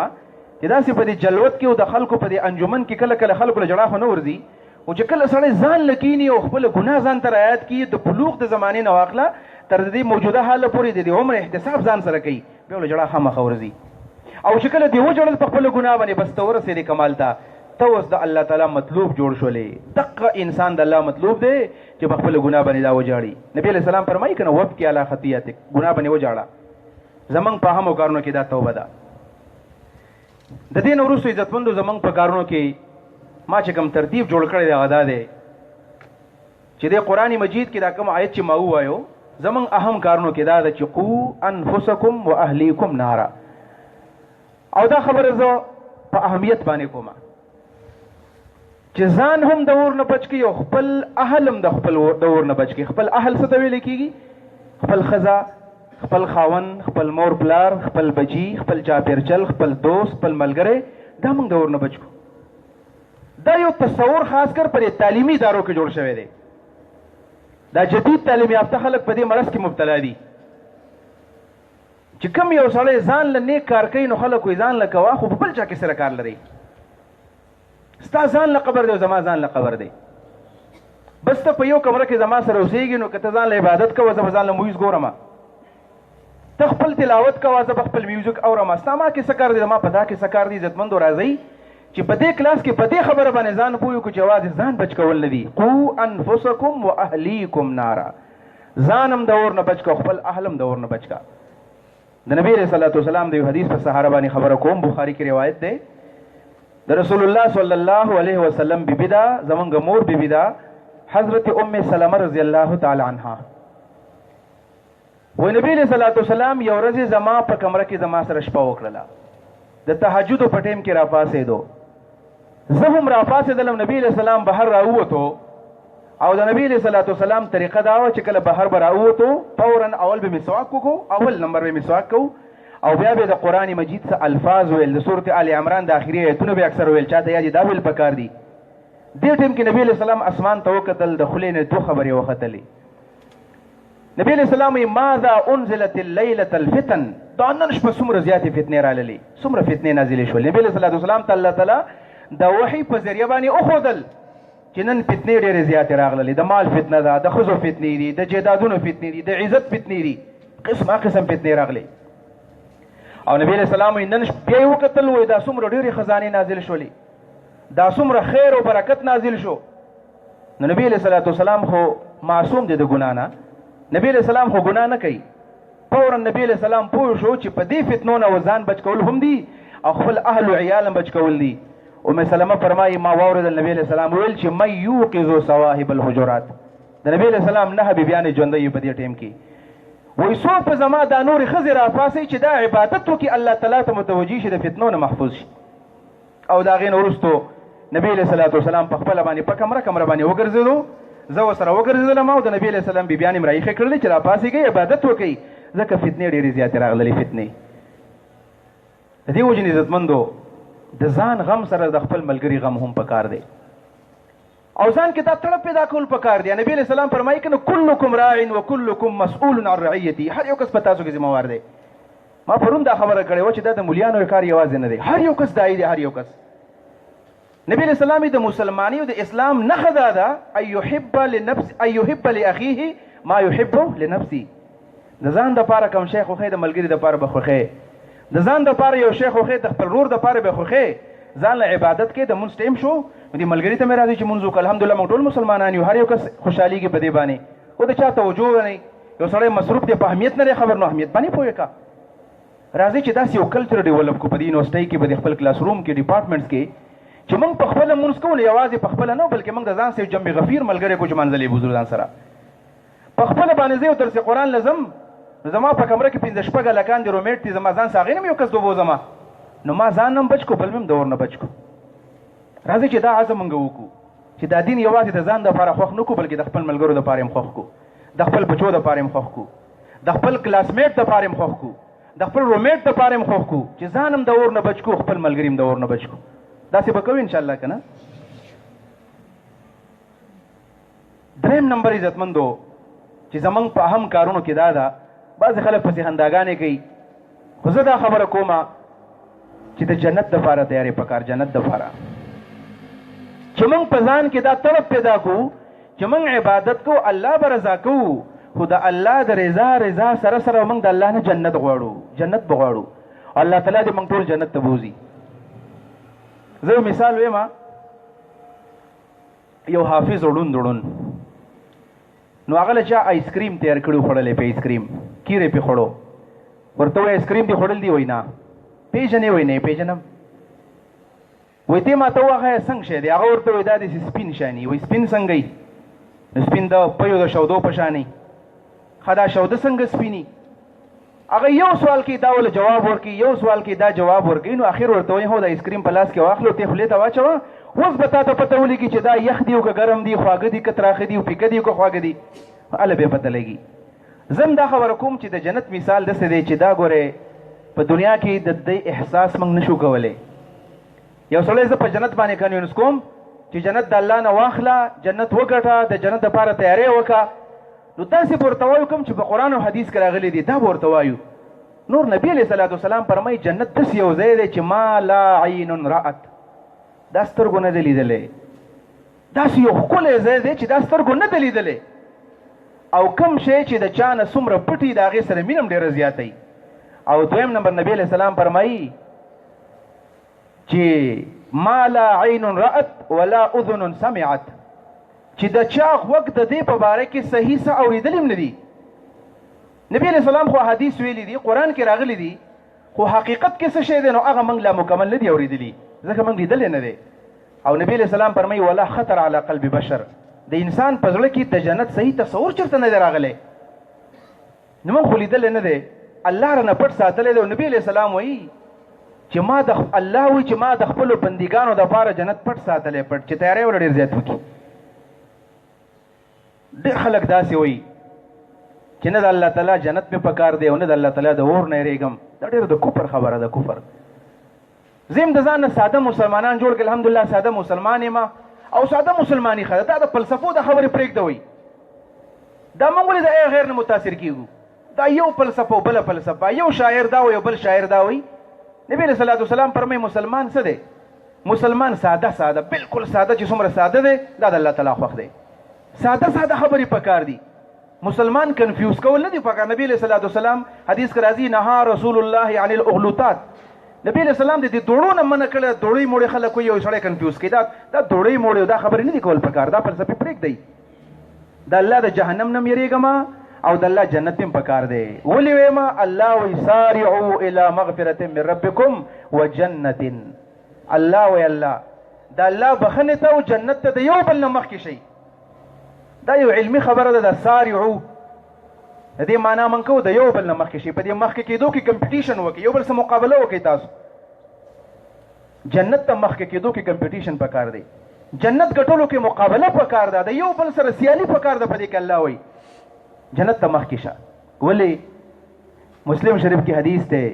چې داسې په دې جلوت کې او د خلکو په دې انجمن کې کله کله خلکو له ژړا خو نه ورځي، خو چې کله سړی ځان له کیني او خپله ګناه ځان ته رایاد کړي، د بلوغ د زمانې نه واخله تر دې موجوده حاله پورې د دې عمر احتساب ځان سره کوي، بیا له ژړا خامخا ورځي. او چې کله دې وژړل په خپله ګناه باندې، بس ته ورسېدې کمال ته، ته اوس د الله تعالی مطلوب جوړ شولې. دقه انسان د الله مطلوب دی چې په خپله ګناه باندې دا وژاړي. نبی علیه السلام فرمایي که نه، وبکي علی خطیئتک، ګناه باندې وژاړه. زمونږ په اهمو کارونو کې دا توبه ده. د دې نه وروسته عزتمندو زمونږ په کارونو کې ما چې کوم ترتیب جوړ کړی دی هغه دا دی چې د قرآن مجید کې دا کوم آیت چې ما ووایو، زمونږ اهم کارونو کې دا ده چې قو انفسکم واهلیکم نارا. او دا خبره زه په اهمیت باندې کوم. چې ځان هم د اور نه بچ کړي او خپل اهل هم د خپل د اور نه بچ کړي. خپل اهل څه ته ویل کېږي؟ خپل ښځه، خپل خاوند، خپل مور پلار، خپل بچي، خپل چاپېرچل، خپل دوست، خپل ملګری، دا موږ د اور نه بچ کړو. دا یو تصور خاص کر پر تعلیمي ادارو کې جوړ شوی دی. دا جدید تعلیم یافته خلک په دې مرض کې مبتلا دي چې کوم یو سړی ځان له نیک کار کوي نو خلک وایي ځان له کوه، خو په بل چا کې سره کار لري. ستا ځان له قبر دی او زما ځان له قبر دی. بس ته په یو کمره کې زما سره اوسېږي، نو که ته ځان له عبادت کوه زه به ځان له مویز ګورم، ته خپل تلاوت کوه زه به خپل میوزیک اورم، ستا ما کې څه کار دی، زما په دا کې څه کار دی. عزتمندو راځئ چې په دې کلاس کې په دې خبره باندې ځان پوه کړو چې یوازې ځان بچ کول نه دي. قو انفسکم واهلیکم نارا، ځان هم د اور نه بچ کړه، خپل اهل هم د اور نه بچ کړه. د نبی علیه الصلاة والسلام د یو حدیث په سهاره باندې خبره کوم، بخاري کې روایت دی. د رسول الله صلی الله علیه وسلم بیبي ده، زمونږ مور بیبي ده، حضرت ام سلمه رضی الله تعالی عنها. وایي نبی علیه الصلاة والسلام یو ورځ زما په کمره کې زما سره شپه وکړله، د تهجدو په ټیم کې راپاڅېدو، زه هم راپاڅېدلم. نبی علیه السلام بهر راووتو او د نبی علیه الصلاة والسلام طریقه دا وه چې کله بهر به راووتو فورا اول به مسواک وکړو، اول نمبر به مسواک کوو او بیا به د قرآن مجید څه الفاظ ویل، د سورة آل عمران د آخري آیتونه به اکثر ویل، چاته یاد دا ویل پکار دي. دې ټیم کې نبی علیه السلام اسمان ته وکتل، د خولې نه دوه خبرې وختلې. نبی علیه السلام وایي ماذا انزلت الليلة الفتن، دا نن شپه څومره زیاتې فتنې راللې، څومره فتنې نازلې شولې. نبی علیه الصلاة والسلام ته الله تعالی د وحي په ذریعه باندې وښودل چې نن فتنې ډېرې زیاتې راغللې، د مال فتنه ده، د ښځو فتنې دي، د جایدادونو فتنې دي، د عزت فتنې دي، قسمه قسم فتنې راغلې. او نبی علیه السلام وایي نن بیا یې وکتل، وایي دا څومره ډېرې خزانې نازل شولې، دا څومره خیر او برکت نازل شو. نو نبی علیه الصلاة والسلام خو معصوم دی د ګناه نه، نبی علیه السلام خو ګناه نه کوي. فورا نبی علیه السلام پوه شو چې په دې فتنو نه ځان بچ کول هم دي او خپل اهل و عیال هم بچ کول دي. ام سلمه فرمایي ما واورېدل نبی علیه السلام ویل چې من یوقظ صواحب الحجرات، د نبی علیه السلام نهه بیبیانې ژوندۍ په دې ټیم کې. وایي څوک به زما دا نورې ښځې راپاڅوي چې دا عبادت وکړي، الله تعالی ته متوجه شي، د فتنو نه محفوظ شي. او د هغې نه وروستو نبی علیه الصلاة والسلام په خپله باندې په کمره کمره باندې وګرځېدو، زه ورسره وګرځېدلم او د نبی علیه السلام بیبیانې مې راایښې کړلې چې راپاڅېږئ عبادت وکړئ، ځکه فتنې ډېرې زیاتې راغللې. فتنې د دې وجې نه عزتمندو د ځان غم سره د خپل ملګري غم هم پکار دی او ځان کې دا تړپ پیدا کول پکار دی. نبی علیه السلام فرمایي کنه کلکم راع و کلکم مسؤول عن رعیته، هر یو کس په تاسو کې ذمه وار دی. ما پرون دا خبره کړې وه چې دا د مليانو کار یوازې نه دی، هر یو کس داعي دی، هر یو کس. نبی علیه السلام د مسلمانۍ او د اسلام نښه دا ده ان یحب لنفس ان یحب لاخیه ما یحب لنفسه. د ځان دپاره کوم شی خوښی د ملګري دپاره به خوښی، د ځان دپاره یو شی خوښی د خپل ورور دپاره به خوښی. ځان له عبادت کې د مونځ ټایم شو نو دې ملګري ته مې راځي چې مونځ وکړه. الحمدلله موږ ټول مسلمانان یو، هر یو کس خوشحالېږي په دې باندې، خو د چا توجه نه، یو سړی مصروف دی په اهمیت نه دی خبر، نو اهمیت باندې پوه کړه. راځئ چې داسې یو کلچر ډیولپ کړو په دې یونیورسټۍ کې، په دې خپل کلاس روم کې، ډپارټمنټس کې، چې موږ په خپله مونځ کوو، نو یوازې په خپله نه بلکې موږ د ځان سره یو جنب غفیر ملګری کوو چې منځلې بوځو ځان سره. په خپله باندې زه یو درس قرآن لزم، نو زما په کمره کې پنځه شپږ هلکان دي، رومیټ دي، زما ځان سره هغې نه هم یو کس دوبوځم، نو ما ځان هم بچ کړو، بل مې هم د اور نه بچ کړو. راځئ چې دا عزم موږ وکړو چې دا دین یوازې د ځان دپاره خوښ نه کړو، بلکې د خپل ملګرو دپاره هم خوښ کړو، د خپل بچو دپاره هم خوښ کړو، د خپل کلاسمیټ دپاره هم خوښ کړو، د خپل رومیټ دپاره هم خوښ کړو، چې ځان هم د اور نه بچ کړو، خپل ملګري هم د اور نه بچ کړو. داسې به کوو انشاءالله که نه؟ دریم نمبر عزتمندو چې زمونږ په اهم کارونو کې دا ده، بعضې خلک پسې خنداګانې کوي، خو زه دا خبره کوم چې د جنت دپاره تیارې پکار، جنت دپاره چې موږ په ځان کې دا تړپ پیدا کړو چې موږ عبادت کوو، الله به رضا کوو، خو د الله د رضا رضا سره سره موږ د الله نه جنت غواړو، جنت به غواړو. الله تعالی دې موږ ټول جنت ته بوځي. زه یو مثال وایم، یو حافظ ړوند ړوند، نو هغه له چا آیسکریم تیار کړي خوړلی، په آیسکریم کیرې پې خوړو، ورته وایي آیسکریم دې خوړل دي؟ وایي نه. پېژنې؟ وایي نه یې پېژنم. وایي ته ماته وښیه څنګه شی دی؟ هغه ورته وایي دا داسې سپین شانی. وایي سپین څنګه وي؟ نو سپین د پیو د شودو په شانې. ښه دا شوده څنګه سپیني؟ هغه یو سوال کوي، دا ول جواب ورکوي، یو سوال کوي، دا جواب ورکوي، نو اخر ورته وایي هو دا آیسکریم په لاس کې واخلو، ته خولې ته واچوه، اوس به تا ته پته ولګي چې دا یخ دي او که ګرم دي، خواږه دي که تراخه دي، او پیکه دي او که خواږه دي، هله به پته لګي. زه هم دا خبره کوم چې د جنت مثال داسې دی چې دا ګورې په دنیا کې د دې احساس موږ نشو کولی. یو سړی زه په جنت باندې کنوینس کوم چې جنت د الله نه واخله، جنت وګټه، د جنت دپاره تیاری وکړه، نو داسې به ورته وایو کوم چې په قرآن او حدیث کې راغلي دي، دا به ورته وایو. نور نبی علیه الصلاة والسلام فرمایي جنت داسې یو ځای دی چې ما لا عین رأت، دا سترګو نه دی لیدلی، داسې یو ښکلی ځای دی چې دا سترګو نه دی لیدلی، او کوم شی چې د چا نه څومره پټي د هغې سره مینه هم ډېره زیاته وي. او دویم نمبر نبی علیه السلام فرمایي چې ما لا عین رأت ولا اذن سمعت، چې د چا غوږ د دې په باره کې صحیح څه اورېدلي هم نه دي. نبی علیه السلام خو حدیث ویلي دي، قرآن کې راغلي دي، خو حقیقت کې څه شی دی نو هغه موږ لا مکمل نه دي اورېدلي، ځکه موږ لیدلی نه دی. او نبی علیه السلام فرمایي ولا خطر علی قلب بشر، د انسان په زړه کې د جنت صحیح تصور چېرته نه دی راغلی، نو موږ خو لیدلی نه دی، الله رانه پټ ساتلی دی. او نبی علیه السلام وایي چې ما د الله وایي چې ما د خپلو بندګانو دپاره جنت پټ ساتلی، پټ چې تیاری وله ډېر زیات وکړي. ډېر خلک داسې وایي چې نه د الله تعالی جنت مې پکار دی او نه د الله تعالی د اور نه یریږم. دا ډېر د کفر خبره ده، کفر. زه هم د ځان نه ساده مسلمانان جوړ کړل، الحمدلله ساده مسلمان یم او ساده مسلماني ښه ده. دا د فلسفو د خبرې پرېږدوئ، دا موږ ولې د ای غیر نه متاثر کیږو؟ دا یو فلسفه او بله فلسفه، یو شاعر دا وایي او بل شاعر دا وایي. نبی علیه الصلاة والسلام فرمایي مسلمان څه دی؟ مسلمان ساده ساده، بالکل ساده، چې څومره ساده دی دا د الله تعالی خوښ دی. ساده ساده خبرې پکار دي، مسلمان کنفیوز کول نه دي پکار. نبی علیه الصلاة والسلام حدیث کې راځي نهى رسول الله عن الاغلوطات، نبی علیه السلام د دې دوړو نه منع کړی، دوړې موړې خلک وایي یو سړی کنفیوز کوي، دا دا دوړې موړې دا خبرې نه دي کول پکار، دا فلسفې پرېږدئ. د الله د جهنم نه یریږم او د الله جنت هم پکار دی. ولې وایم؟ الله وایي سارعوا الی مغفرة من ربکم وجنة. الله وایي الله د الله بخښنې ته او جنت ته د یو بل نه مخکې شئ. دا یو علمي خبره ده، دا سارعو د دې معنا موږ کوو د یو بل نه مخکې شئ. په دې مخکې کېدو کې کمپټیشن وکړئ، یو بل سره مقابله وکړئ. تاسو جنت ته مخکې کېدو کې کمپټیشن پکار دی، جنت ګټلو کې مقابله پکار ده، د یو بل سره سیالي پکار ده. په دې کې الله وایي جنت ته مخکې شه. ولې؟ مسلم شریف کې حدیث دی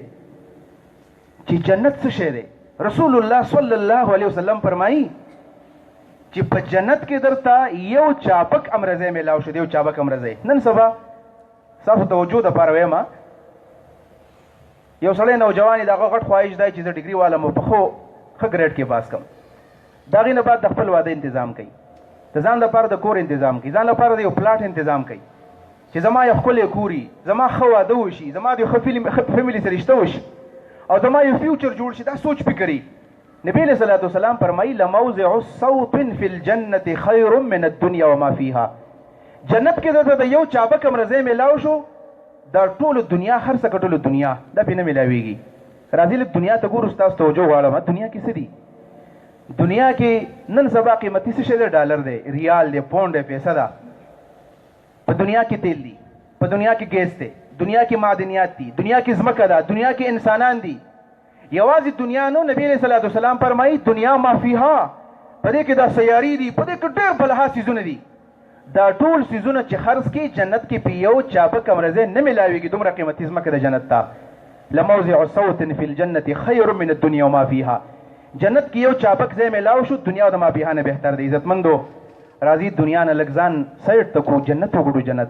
چې جنت څه شی دی؟ رسول الله صلی الله علیه وسلم فرمایي چې په جنت کې درته یو چابک امرزی میلاو شو، یو چابک امرزی. نن سبا ستاسو توجه دپاره وایم، یو سړی نوجوان د هغه غټ خواهش دی چې زه ډګري والم او په ښه ګریډ کې پاس کړم، د هغې نه بعد د خپل واده انتظام کوي، د ځان لپاره د کور انتظام کوي، ځان لپاره د یو پلاټ انتظام کوي چې زما یو ښکلی کوري، زما ښه واده وشي، زما د یو ښه فیملی سره رشته وشي او زما یو فیوچر جوړ شي. دا سوچ فکري. نبی علیه الصلاة والسلام فرمایي لموضع صوت فی الجنة خیر من الدنیا وما فیها. جنت کې درته د یو چابک امرزی میلاو شو، دا ټولو دنیا خرڅه که ټولو دنیا دا پې نه میلاویږي. راځي لږ دنیا ته ګورو، ستاسو توجه غواړم. دنیا کې څه دي؟ دنیا کې نن سبا قیمتي څه شی دی؟ ډالر دی، ریال دی، پونډ دی، پیسه ده. په دنیا کې تیل دي، په دنیا کې ګیس دی، دنیا کې معدنیات دي، دنیا کې ځمکه ده، دنیا کې انسانان دي. یوازې دنیا نو، نبی علیه الصلاة والسلام فرمایي دنیا ما فیها، په دې کې دا سیارې دي، په دې کې ډېر بلها څیزونه دي. دا ټول څیزونه چې خرڅ کې جنت کې په یو چابک امرزی نه میلاویږي، دومره قیمتي ځمکه د جنت ته. لموضع صوت فی الجنة خیر من الدنیا وما فیها. جنت کې یو چابک ځای میلاو شو، دنیا او د ما فیها نه بهتر دی. عزتمندو راځي دنیا نه لږ ځان سایډ ته کړو، جنت وګړو. جنت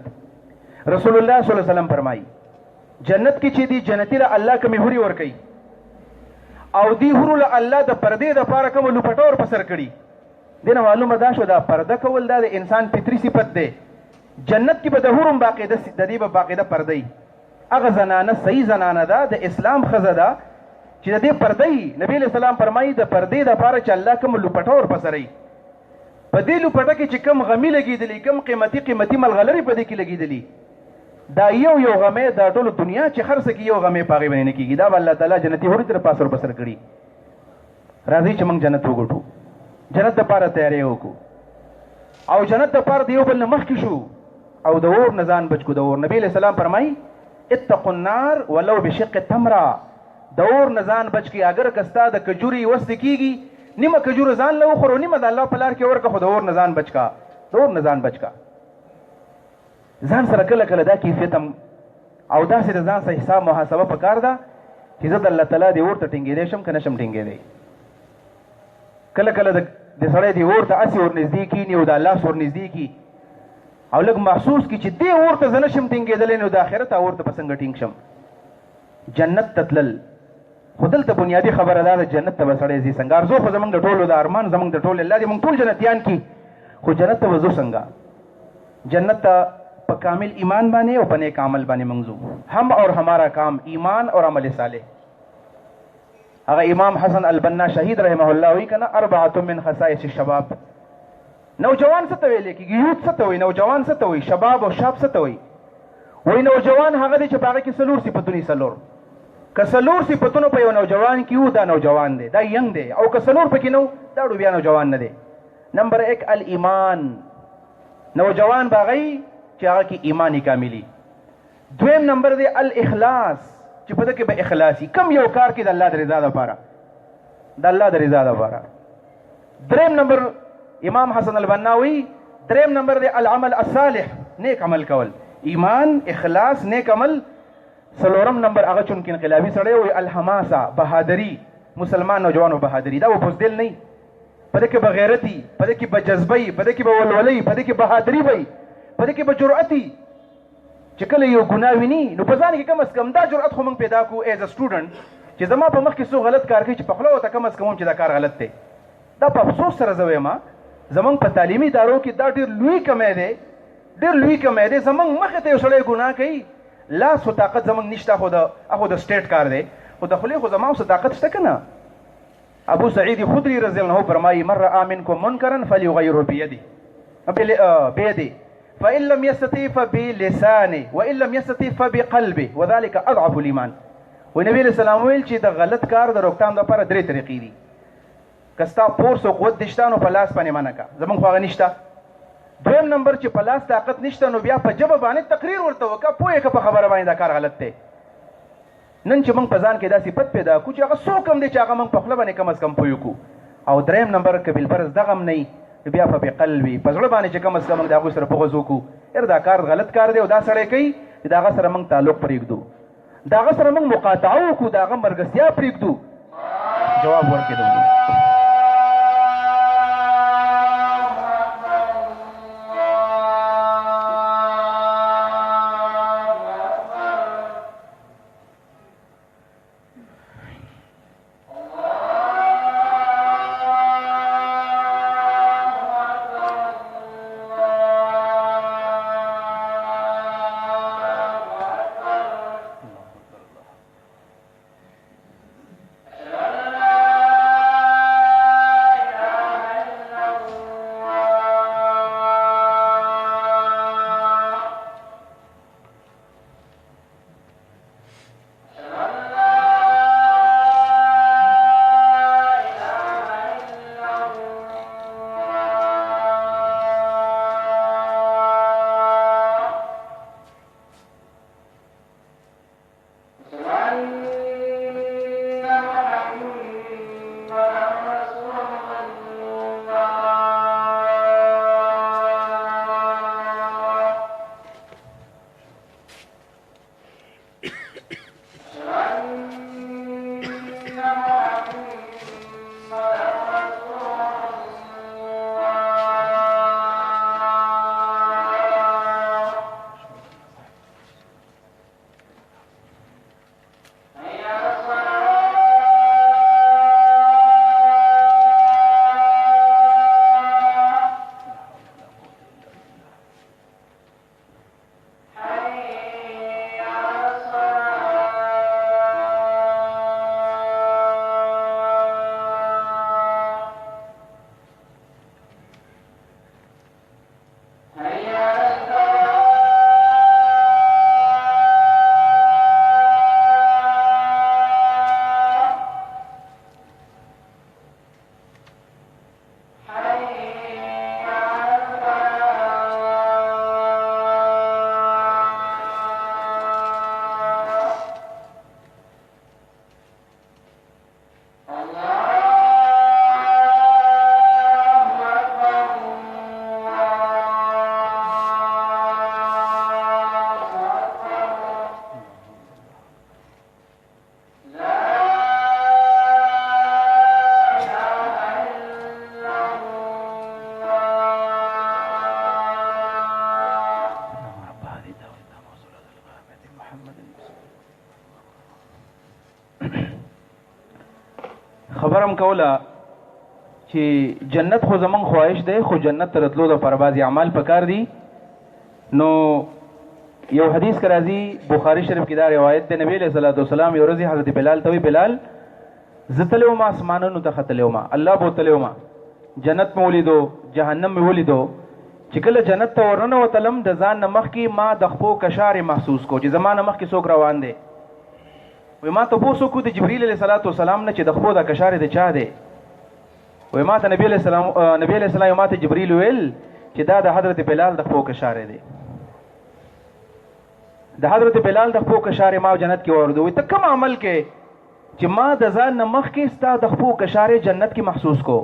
رسول الله صلی الله علیه وسلم فرمایي جنت کې چې دی جنتي له الله کومې حورې ورکوي او دی حورو له الله د پردې دپاره کومه لوپټه ور په سر کړي، دې نه معلومه دا شو دا پرده کول دا د انسان فطري صفت دی. جنت کې به د حورو هم باقاعده د دې به باقاعده پرده وي. هغه زنانه صحیح زنانه ده، د اسلام ښځه ده چې د دې پرده وي. نبی علیه السلام فرمایي د پردې دپاره چې الله کومه لوپټه ور په سروي، په دې لوپټه کې چې کوم غمي لګېدلي، کوم قیمتي قیمتي ملغلرې په دې کې لګېدلي، دا یو یو غمی دا ټولو دنیا چې خرڅ کړي یو غمی په هغې باندې نه کېږي. دا به الله تعالی جنتي حورې تر پاسه ور په سر کړي. راځئ چې موږ جنت وګټو، جنت دپاره تیاری وکړو او جنت دپاره د یو بل نه مخکې شو او د اور نه ځان بچ کړو. د اور نبی علیه السلام فرمایي اتقوا النار ولو بشق تمره، د اور نه ځان بچ کړئ، اګر که ستا د کجوري وس دې کېږي نیمه کجوره ځان له وخوره او نیمه د الله په لار کې ورکړه، خو د اور نه ځان بچ کا، د اور نه ځان بچ کا. ځان سره کله کله دا کیفیت هم او داسې د ځان سره حساب محاسبه پکار ده چې زه د الله تعالی دې اور ته ټینګېدی شم که نه شم ټینګېدی. کله کله د سړی دې اور ته هسې ورنږدې کیني او د الله سره ورنږدې کړي او لږ محسوس کړي چې دې اور ته زه نه شم ټینګېدلی، نو د آخرت اور ته به څنګه ټینګ شم. جنت ته تلل خو دلته بنیادي خبره دا ده، جنت ته به سړی ځي څنګه؟ ارزو خو زمونږ د ټولو د ارمان، زمونږ د ټولو الله دې مونږ ټول جنتیان کړي، خو جنت ته به ځو څنګه؟ جنت ته په کامل ایمان باندې او په نیک عمل باندې مونږ ځو. هم اور ہمارا کام ایمان اور عمل صالح. هغه امام حسن البنا شهید رحمه الله وی کنه، اربعه من خصائص الشباب. نوجوان څه ته ویل کېږي؟ یوت څه ته وایي؟ نوجوان څه ته وایي؟ شباب او شاب څه ته وایي؟ وایي نوجوان هغه دی چې په هغه کې څلور صفتونه، څلور که څلور صفتونه په یو نوجوان کې وو دا نوجوان دی، دا ینګ دی، او که څلور پکې نه وو دا بیا نوجوان نه دی. نمبر 1 الایمان، نوجوان به هغه وي چې هغه کې ایمان یې کاملي. دویم نمبر دی الاخلاص، چې په ده کې به اخلاص وي، کوم یو کار کې د الله د رضا دپاره، د الله د رضا دپاره. دریم نمبر امام حسن البنا وایي، دریم نمبر دی العمل الصالح، نیک عمل کول، ایمان، اخلاص، نیک عمل. څلورم نمبر هغه چونکې انقلابي سړی وایي الحماسه، بهادري، مسلمان نوجوانو بهادري، دا به بزدل نه وي، په دې کې به غیرت وي، په دې کې به جذبه وي، په دې کې به ولوله وي، په دې کې بهادري به وي، په دې کې به جرأت وي، چې کله یو ګناه ویني نو په ځان کې کم از کم دا جرأت خو موږ پیدا کړو ایز ا سټوډنټ چې زما په مخ کې څوک غلط کار کوي چې په خوله ورته کم از کم ووایم چې دا کار غلط دی. دا په افسوس سره زه وایم زمونږ په تعلیمي ادارو کې دا ډېر لوی کمی دی، ډېر لوی کمی دی. زمونږ مخې ته یو سړی ګناه کوي، لاس خو طاقت زمونږ نشته، خو د هغه د سټیټ کار دی، خو د خولې خو زما اوس طاقت شته که نه؟ ابو سعید خدری رضی الله عنه فرمایي من رأى منکم منکرا فلیغیره بيده، بيده، فإن لم يستطع فبلسانه وإن لم يستطع فبقلبه وذلك أضعف الإيمان. ونبی علیہ السلام ویل چې د غلط کار د روکتام دپاره درې طریقې دي. که ستا پورس او قوت دې شته نو په لاس باندې منع کړه، زمونږ خو هغه نشته. دویم نمبر چې په لاس طاقت نشته نو بیا په ژبه باندې تقریر ورته وکړه، پوه یې کړه په خبره باندې دا کار غلط دی. نن چې موږ په ځان کې دا صفت پیدا کړو چې هغه څوک هم دی چې هغه موږ په خوله باندې کم از کم پوه کړو. او دریم نمبر که بالفرض دغه هم نه وي نو بیا په بقلبي، په زړه باندې چې کم از کم موږ د هغوی سره بغض وکړو، یاره دا کار غلط کار دی او دا سړی کوي، د هغه سره موږ تعلق پرېږدو، د هغه سره موږ مقاطعه وکړو، د هغه مرګستیا پرېږدو. جواب ورکړي. کوله چې جنت خو زمونږ خواهش دی، خو جنت ته راتلو دپاره بعضې اعمال پکار دي. نو یو حدیث کې راځي، بخاري شریف کې دا روایت دی، نبی علیه الصلاة والسلام یو ورځ حضرت بلال ته وایي، بلال زه تللی وم آسمانونو ته ختلی وم، الله بوتلی وم، جنت مې ولیدو، جهنم مې ولیدو. چې کله جنت ته ورننوتلم د ځان نه مخکې ما د خپو کشارې محسوس کو چې زما نه مخکې څوک روان دی. وایي ما تپوس وکړو د جبریل علیه الصلاة والسلام نه چې د خپو دا کشارې د چا دی؟ وایي ما ته نبی علیه السلام، نبی علیه السلام ما ته جبریل ویل چې دا د حضرت بلال د خپو کشارې دی. د حضرت بلال د خپو کشارې ما جنت کې واورېدو. وایي ته کوم عمل کې چې ما د ځان نه مخکې ستا د خپو کشارې جنت کې محسوس کو؟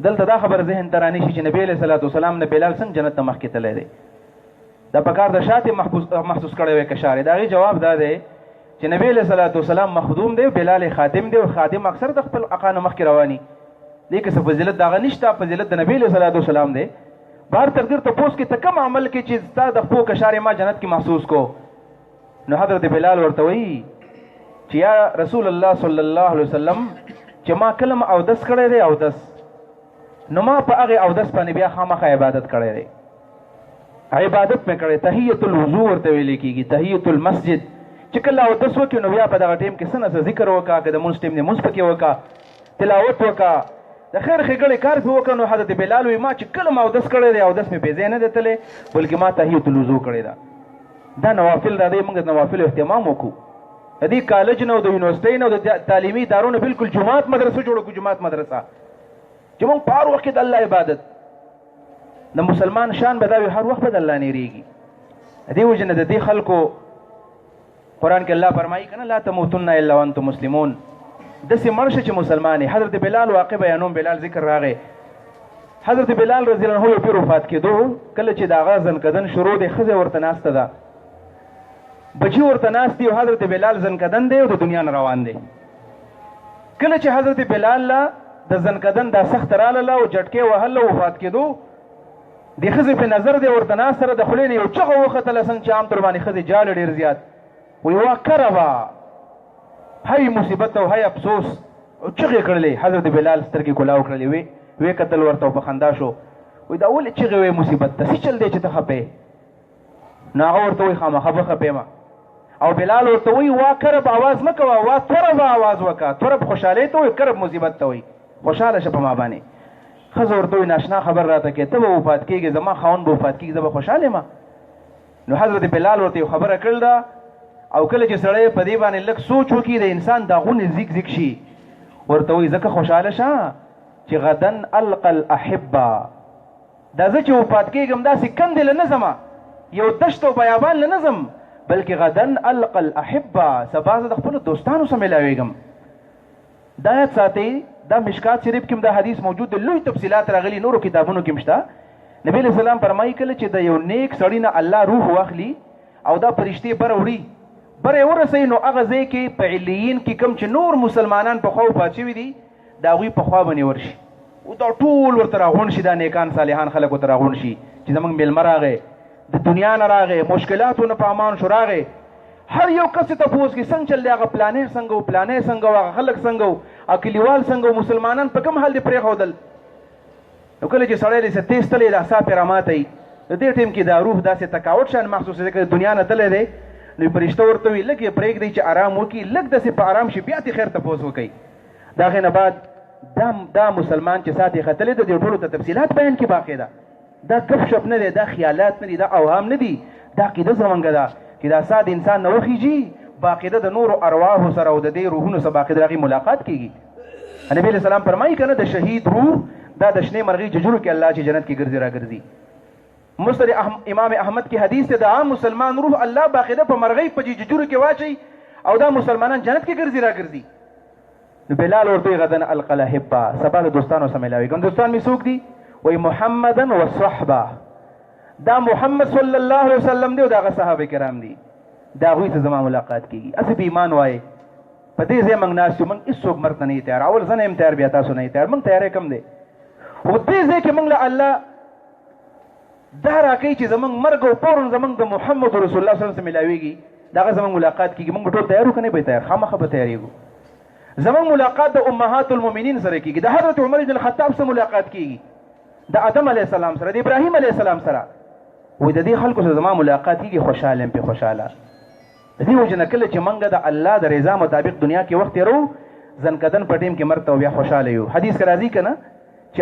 دلته دا خبره ذهن ته رانشي چې نبی علیه الصلاة والسلام نه بلال څنګه جنت ته مخکې تللی دی؟ دا په کار د شاته محسوس کړی وی کشارې. د هغې جواب دا دی چې نبی علیه الصلاة والسلام مخدوم دی، بلال خادم دی، او خادم اکثر د خپل آقا نه مخکې رواني. دې کې څه فضیلت د هغه نشته، فضیلت د نبی علیه الصلاة والسلام دی. بهر تقدیر تپوس کې ته کوم عمل کې چې ستا د خپو کشارې ما جنت کې محسوس کو؟ نو حضرت بلال ورته وایي چې یا رسول الله صلی الله علیه وسلم، چې ما کله اودس کړی دی اودس، نو ما په هغې اودس باندې بیا خامخا عبادت کړی دی، عبادت مې کړی. تحیت الوضو ورته ویل کېږي، تحیت المسجد. چې کله اودس وکړې نو بیا په دغه ټیم کې څه نه څه ذکر وکړه، که د مونځ ټیم دی مونځ پکې وکړه، تلاوت وکړه، د خیر ښېګڼې کار پې وکړه. نو حضرت بلال وایي ما چې کله ما اودس کړی دی اودس مې بې ځایه نه دی تللی، بلکې ما تحیت الوضو کړې ده. دا نوافل دا دی، موږ د نوافلو اهتمام وکړو. د دې کالج نه او د یونیورسټۍ نه او د تعلیمي ادارو نه بالکل جومات مدرسه جوړه کړو، جومات مدرسه چې موږ په هر وخت کې د الله عبادت. د مسلمان شان به دا وي هر وخت به د الله نه یریږي. د دې وجې نه د دې خلکو قرآن کې الله فرمایي که نه، لا تموتن الا وانتم مسلمون، داسې مړ شه چې مسلمان یې. حضرت بلال واقع بیانوم، بلال ذکر راغی. حضرت بلال رضی الله عنه یو پیر وفات کېدو، کله چې د هغه ځنکدن شروع دی، ښځه ورته ناسته ده، بچي ورته ناست دي، او حضرت بلال ځنکدن دی او د دنیا نه روان دی. کله چې حضرت بلال له د ځنکدن دا سخته رالله او جټکې وهله وفات کېدو، د ښځې په نظر دی ورته ناست سره د خولې نه یو چغه وختله، څنګه چې عام طور باندې ښځې جاله ډېر زیات وایي، وا کربه، هی مصیبت او هی افسوس، او چغې کړلې. حضرت بلال سترګې کولاو کړلې، وې کتل ورته او په خندا شو، وایي دا ولې چغې وې مصیبت ته، څه چل دی چې ته خپه یې؟ نو هغه ورته وایي خامخا به خپه یم. او بلال ورته وایي وا کرب اواز مه کوه، وا توربه اواز وکړه، تورب خوشحالۍ ته وایي، کرب مصیبت ته وایي، خوشحاله شه په ما باندې. ښځه ورته وایي ناشنا خبر راته کوې، ته به وفات کېږې، زما خاوند به وفات کېږي، زه به خوشحاله یم. نو حضرت بلال ورته یو خبره کړل ده، او کله چې سړی په دې باندې لږ سوچ وکړي د انسان داغونه زیګ زیګ شي، ورته وایي ځکه خوشحاله شه چې غدن القى الاحبه، دا زه چې وفات کېږم داسې کندې له نه ځمه، یو دشت او بیابان له نه ځم، بلکې غدن القى الاحبه، سبا زه د خپلو دوستانو سره ملاوېږم. دا یاد ساتئ، دا مشکات شریف کې هم دا حدیث موجود دی، لوی تفصیلات راغلي، نورو کتابونو کې هم شته. نبی علیه السلام فرمایي کله چې د یو نیک سړي نه الله روح واخلي او دا فرشتې بره وړي، بره یې ورسوي، نو هغه ځای کې په علیین کې کوم چې نور مسلمانان پخوا وفات شوي دي د هغوی په خوا باندې ورشي، او دا ټول ورته راغونډ شي، دا نیکان صالحان خلک ورته راغونډ شي چې زموږ مېلمه راغی، د دنیا نه راغی، مشکلاتو نه په امان شو راغی. هر یو کس ته تپوس کړي څنګه چل دی، هغه پلانې څنګه و، پلانې څنګه و، هغه خلک څنګه و، هغه کلیوال څنګه و، مسلمانان په کوم حال دې پرېښودل. نو کله چې سړی دې څه تېز تللی دا ساه پرې راماته وي، د دې ټایم کې دا روح داسې تکاوت شان محسوسوي، ځکه د دنیا نه تللی دی. نو فرشته ورته وایي لږ یې پرېږدئ چې ارام وکړي، لږ داسې په ارام شي، بیا ترې خیر تپوس وکړئ. د هغې نه بعد دا مسلمان چې ساه ترې ختلی دی، دې ټولو ته تفصیلات بیان کړي باقاعده. دا ګپ شپ نه دی، دا خیالات نه دي، دا اوهام نه دي، دا عقیده زمونږ ده چې دا ساه د انسان نه وخیژي، باقاعده د نورو ارواحو سره او د دې روحونو سره باقاعده د هغې ملاقات کېږي. نبی علیه السلام فرمایي که نه د شهید روح دا د شنې مرغۍ ججورو کې الله چې جنت کې ګرځي راګرځي. مسند امام احمد کې حدیث دی، د عام مسلمان روح الله باقاعده په مرغۍ په ججورو کې واچوي او دا مسلمانان جنت کې ګرځي راګرځي. نو بلال ورته وایي غدن القى الاحبه، سبا د دوستانو سره ملاوېږم. دوستان مې څوک دي؟ وایي محمدا والصحبه، دا محمد صلی الله علیه وسلم دی او د هغه صحابه کرام دي، د هغوی سره زما ملاقات کېږي. هسې په ایمان وایې په دې ځای موږ ناست یو، موږ هېڅوک مرګ ته نه یو تیار، اول زه نه یم تیار، بیا تاسو نه یې تیار، موږ تیاری کم دی. خو دې ځای کې موږ له الله دا راکوي چې زموږ مرګ او فوراً زموږ د محمد رسول الله صلی الله علیه وسلم سره ملاوېږي، د هغه زموږ ملاقات کېږي. موږ به ټول تیار یو که نه به تیار؟ خامخا به تیارېږو. زمونږ ملاقات د امهات المؤمنین سره کیږي، د حضرت عمر بن الخطاب سره ملاقات کیږي، د آدم علیه السلام سره، د ابراهیم علیه السلام سره. وایي د دې خلکو سره زما ملاقات کیږي، خوشحاله یم پې خوشحاله. د دې وجې نه کله چې مونږ د الله د رضا مطابق دنیا کې وخت تېروو، ځنکدن په ټیم کې مرګ ته بیا خوشحاله یو. حدیث کې راځي که نه چې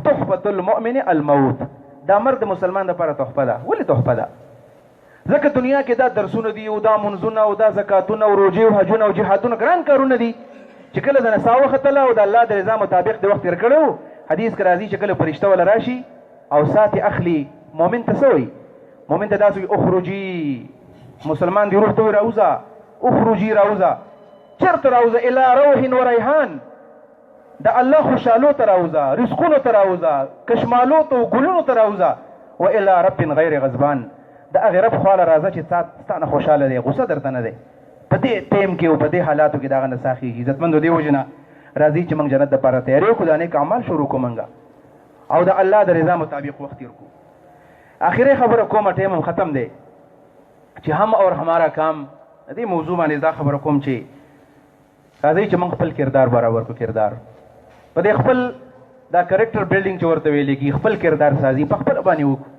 تحفة المؤمن الموت، دا مرګ د مسلمان دپاره تحفه ده. ولې تحفه ده؟ ځکه دنیا کې دا درسونه دي او دا منځونه او دا زکاتونه او روژې او حجونه او جهادونه ګران کارونه دي چې کله د نسا وختله او د الله د رضا مطابق د وخت تېر کړی و. حدیث کې راځي چې کله فرشته وله راشي او سات یې اخلي، مؤمن ته څه وایي؟ مؤمن ته داسې وایي، اخرجي، مسلمان دی روح ته وایي راوځه، اخرجي راوځه، چېرته راوځه؟ الی روح و ریحان، د الله خوشحالو ته راوځه، رزقونو ته راوځه، کشمالو ته او ګلونو ته راوځه، و الی رب غیر غضبان، د هغې رب خواله راځه چې ستا نه خوشحاله دی، غصه درته نه دی. په دې ټایم کې او په دې حالاتو کې د هغه نه ساه خېږي. عزتمندو، دې وجې نه راځئ چې موږ جنت دپاره تیاری وکړو، دا نیک اعمال شروع کړو موږ او د الله د رضا مطابق وخت تېر کړو. اخري خبره کومه، ټایم هم ختم دی، چې هم اور همارا کام، د دې موضوع باندې دا خبره کوم چې راځئ چې موږ خپل کردار برابر کړو. کردار په دې خپل دا کریکټر بلډینګ چې ورته ویل کېږي، خپل کردار سازي په خپله باندې وکړو.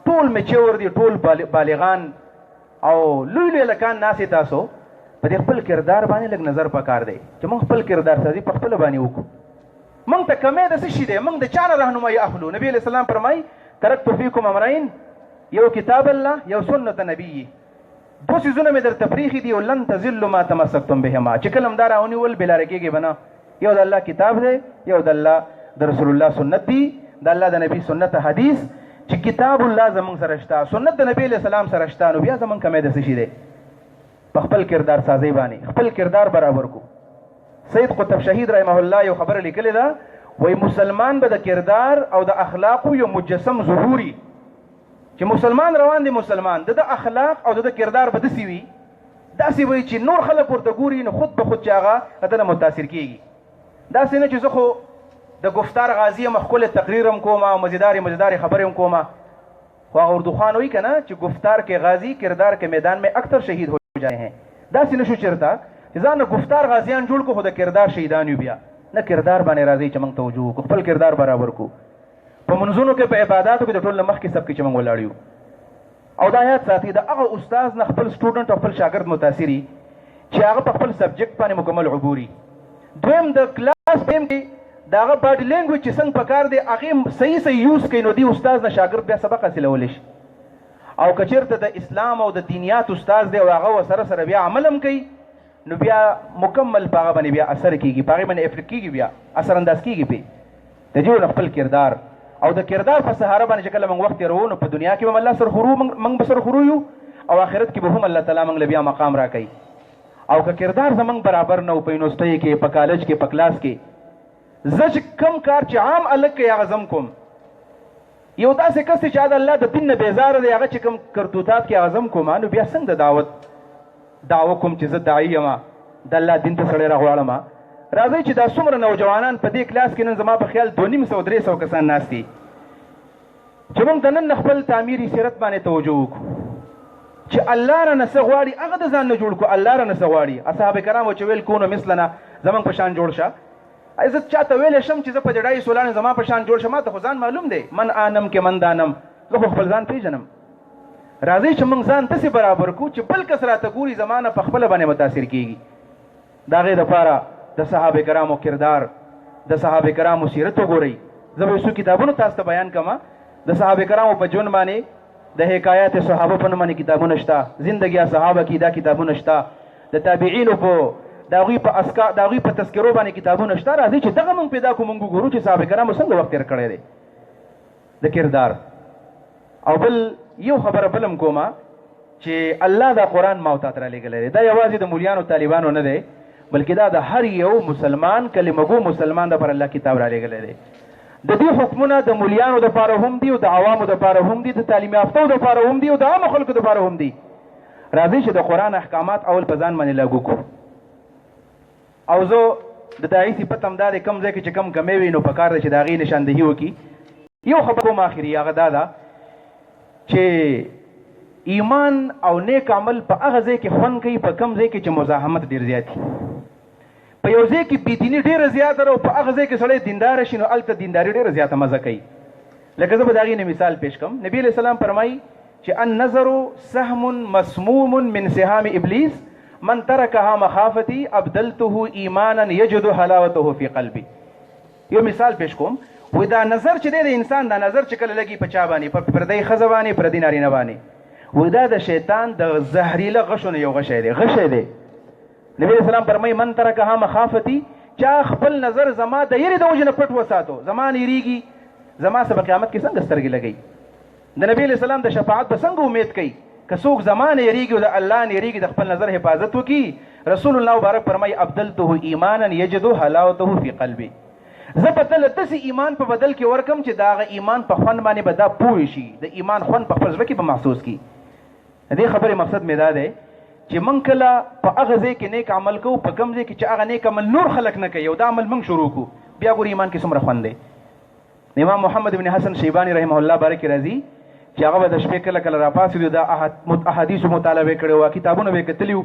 ټول میچور دي، ټول بالغان او لوی لوی هلکان ناست تاسو، په دې خپل کردار باندې لږ نظر پکار دی چې موږ خپل کردار سازي په خپله باندې وکړو. موږ ته کمی د څه شي دی؟ موږ د چا نه رهنمایي اخلو؟ نبی علیه السلام فرمایي ترکت فیکم امرین، یو کتاب الله، یو سنت نبی، دوه څیزونه مې درته پرېښي دي او لن تضلوا ما تمسکتم بهما، چې کله هم دا راونیول بې لارې کېږئ به نه. یو د الله کتاب دی، یو د الله د رسول الله سنت دی، د الله د نبی سنت حدیث. چې کتاب الله زمونږ سره شته، سنت د نبی علیه السلام سره شته، نو بیا زمونږ کمی د څه شي دی؟ په خپل کردار سازۍ باندې خپل کردار برابر کو. سید قطب شهید رحمه الله یو خبره لیکلې ده، وایي مسلمان به د کردار او د اخلاقو یو مجسم ظهوري. چې مسلمان روان دی، مسلمان د ده اخلاق او د ده کردار به داسې وي، داسې وي چې نور خلک ورته ګوري نو خود به خود چې هغه د ده نه متاثر کېږي. داسې نه چې زه خو د ګفتار غازي یم، ښکلی تقریر هم کوم او مزیدارې مزیدارې خبرې هم کوم، خو هغه اردو خان وایي که نه چې ګفتار کې غازي کردار کې میدان میں اکثر شهید هو جائے ہیں. داسې نه شو چېرته چې ځان نه ګفتار غازیان جوړ کړو خو د کردار شهیدان یو. بیا نه کردار باندې راځئ چې موږ توجه وکړو، خپل کردار برابر کړو په منځونو کې، په عباداتو کې د ټول نه مخکې صف کې چې موږ ولاړ یو. او دا یاد ساتي، د هغه استاد نه خپل سټوډنټ او خپل شاګرد متاثري چې هغه په خپل سبجیکټ باندې مکمل عبوري. دویم، د کلاس ټایم کې د هغه باډي لینګویج چې څنګه پکار دی هغې صحیح صحیح یوز کوي، نو دې استاد نه شاګرد بیا سبق حاصلولی شي. او که چېرته د اسلام او د دینیات استاد دی او هغه ورسره سره بیا عمل هم کوي، نو بیا مکمل په هغه باندې بیا اثر کېږي، په هغې باندې افیکټ کېږي، بیا اثر انداز کېږي پې. د دې وجې خپل کردار او د کردار په سهاره باندې چې کله موږ وخت تېروو، نو په دنیا کې به هم الله سرخرو، موږ به سرخرو یو، او آخرت کې به هم الله تعالی موږ له بیا مقام راکوي. او که کردار زموږ برابر نه و په یونیورسټۍ کې، په کالج کې، په کلاس کې، زه چې کوم کار چې عام هلک کوي هغه زه هم کوم، یو داسې کس دی چې د الله د دین نه بېزاره دی، هغه چې کوم کرتوتات کوي هغه زه هم کوم، نو بیا څنګه د دعوت دعوه کوم چې زه داعي یم، د الله دین ته سړی راغواړم؟ راځئ چې دا څومره نوجوانان په دې کلاس کې نن زما په خیال 250 300 کسان ناست دي، چې موږ د نن نه خپل تعمیري سیرت باندې توجه وکړو چې الله را نه څه غواړي هغه د ځان نه جوړ کړو. الله را نه څه غواړي؟ اصحاب کرامو چې ویل کونو مثلنا، زمونږ په شان جوړ شه. ای زه چاته ویلی شم چې زه په دې ډای سولانې زما په شان جوړ شه؟ ما ته خو ځان معلوم دی، من آنم کې من دانم، زه خو خپل ځان پیژنم. راځئ چې موږ ځان داسې برابر کړو چې بل کس راته ګوري زما نه په خپله باندې متاثر کېږي. د هغې دپاره د صحابه کرامو کردار، د صحابه کرامو سیرت وګورئ. زه به یو څو کتابونه تاسو ته بیان کړم د صحابه کرامو په ژوند باندې. د حکایات صحابه په نوم باندې کتابونه شته، زندګي صحابه کې دا کتابونه شته، د تابعینو په د هغوی په اسکا د هغوی په تذکرو باندې کتابونه شته. راځئ چې دغه موږ پیدا کړو، موږ وګورو چې صحابه کرامو څنګه وخت تېر کړی دی د کردار. او بل یو خبره بلم کومه چې الله دا قرآن ما او تا ته رالیږلی دی، دا یوازې د مولیانو طالبانو نه دی، بلکې دا د هر یو مسلمان کلمه ګو مسلمان دپاره الله کتاب رالیږلی دی. د دې حکمونه د مولیانو دپاره هم دي او د عوامو دپاره هم دي، د تعلیم یافتو دپاره هم دي او د عامو خلکو دپاره هم دي. راځئ چې د قرآن احکامات اول په ځان باندې لاګو کړو. او زه د داعي صفت هم دا دی، کوم ځای کې چې کوم کمی وي نو پکار دی چې د هغې نشاندهي وکړي. یو خبره کوم اخري، هغه دا ده چې ایمان او نیک عمل په هغه ځای کې خوند کوي په کوم ځای کې چې مزاحمت ډېر زیات وي. په یو ځای کې بې دیني ډېره زیاته ده او په هغه ځای کې سړی دیندار شي، نو هلته دینداري ډېره زیاته مزه کوي. لکه زه به د هغې نه مثال پیش کړم. نبی علیه السلام فرمایي چې النظر سهم مسموم من سهام ابلیس، من ترکها مخافتي ابدلته ایمانا یجد حلاوته فی قلبي. یو مثال پیش کوم، وایي دا نظر چې دی د انسان، دا نظر چې کله لګي په چا باندې، په پردۍ ښځه باندې، پردي نارینه باندې، وایي دا د شیطان د زهریله غشو نه یو غشی دی، غشی دی. نبی علیه السلام فرمایي من ترکها مخافتي، چا خپل نظر زما د یرې د وجې نه پټ وساتو، زما نه یریږي، زما سره په قیامت کې څنګه سترګې لګوي، د نبی علیه السلام د شفاعت به څنګه امید کوي؟ که څوک زما نه یریږي او د الله نه یریږي، د خپل نظر حفاظت وکړي، رسول الله مبارک فرمایي ابدلته ایمانا یجد حلاوته فی قلبي، زه به ته له داسې ایمان په بدل کې ورکم چې د هغه ایمان په خوند باندې به دا پوه شي، د ایمان خوند په خپل زړه کې به محسوس کړي. د دې خبرې مقصد مې دا دی چې موږ کله په هغه ځای کې نیک عمل کوو په کوم ځای کې چې هغه نیک عمل نور خلک نه کوي او دا عمل موږ شروع کړو، بیا ګوري ایمان کې څومره خوند دی. امام محمد بن حسن شیبانی رحمه الله باره کې راځي چې هغه به د شپې کله کله راپاڅېدو، دا احادیثو مطالعه به یې کړې وه، کتابونه به یې کتلي وو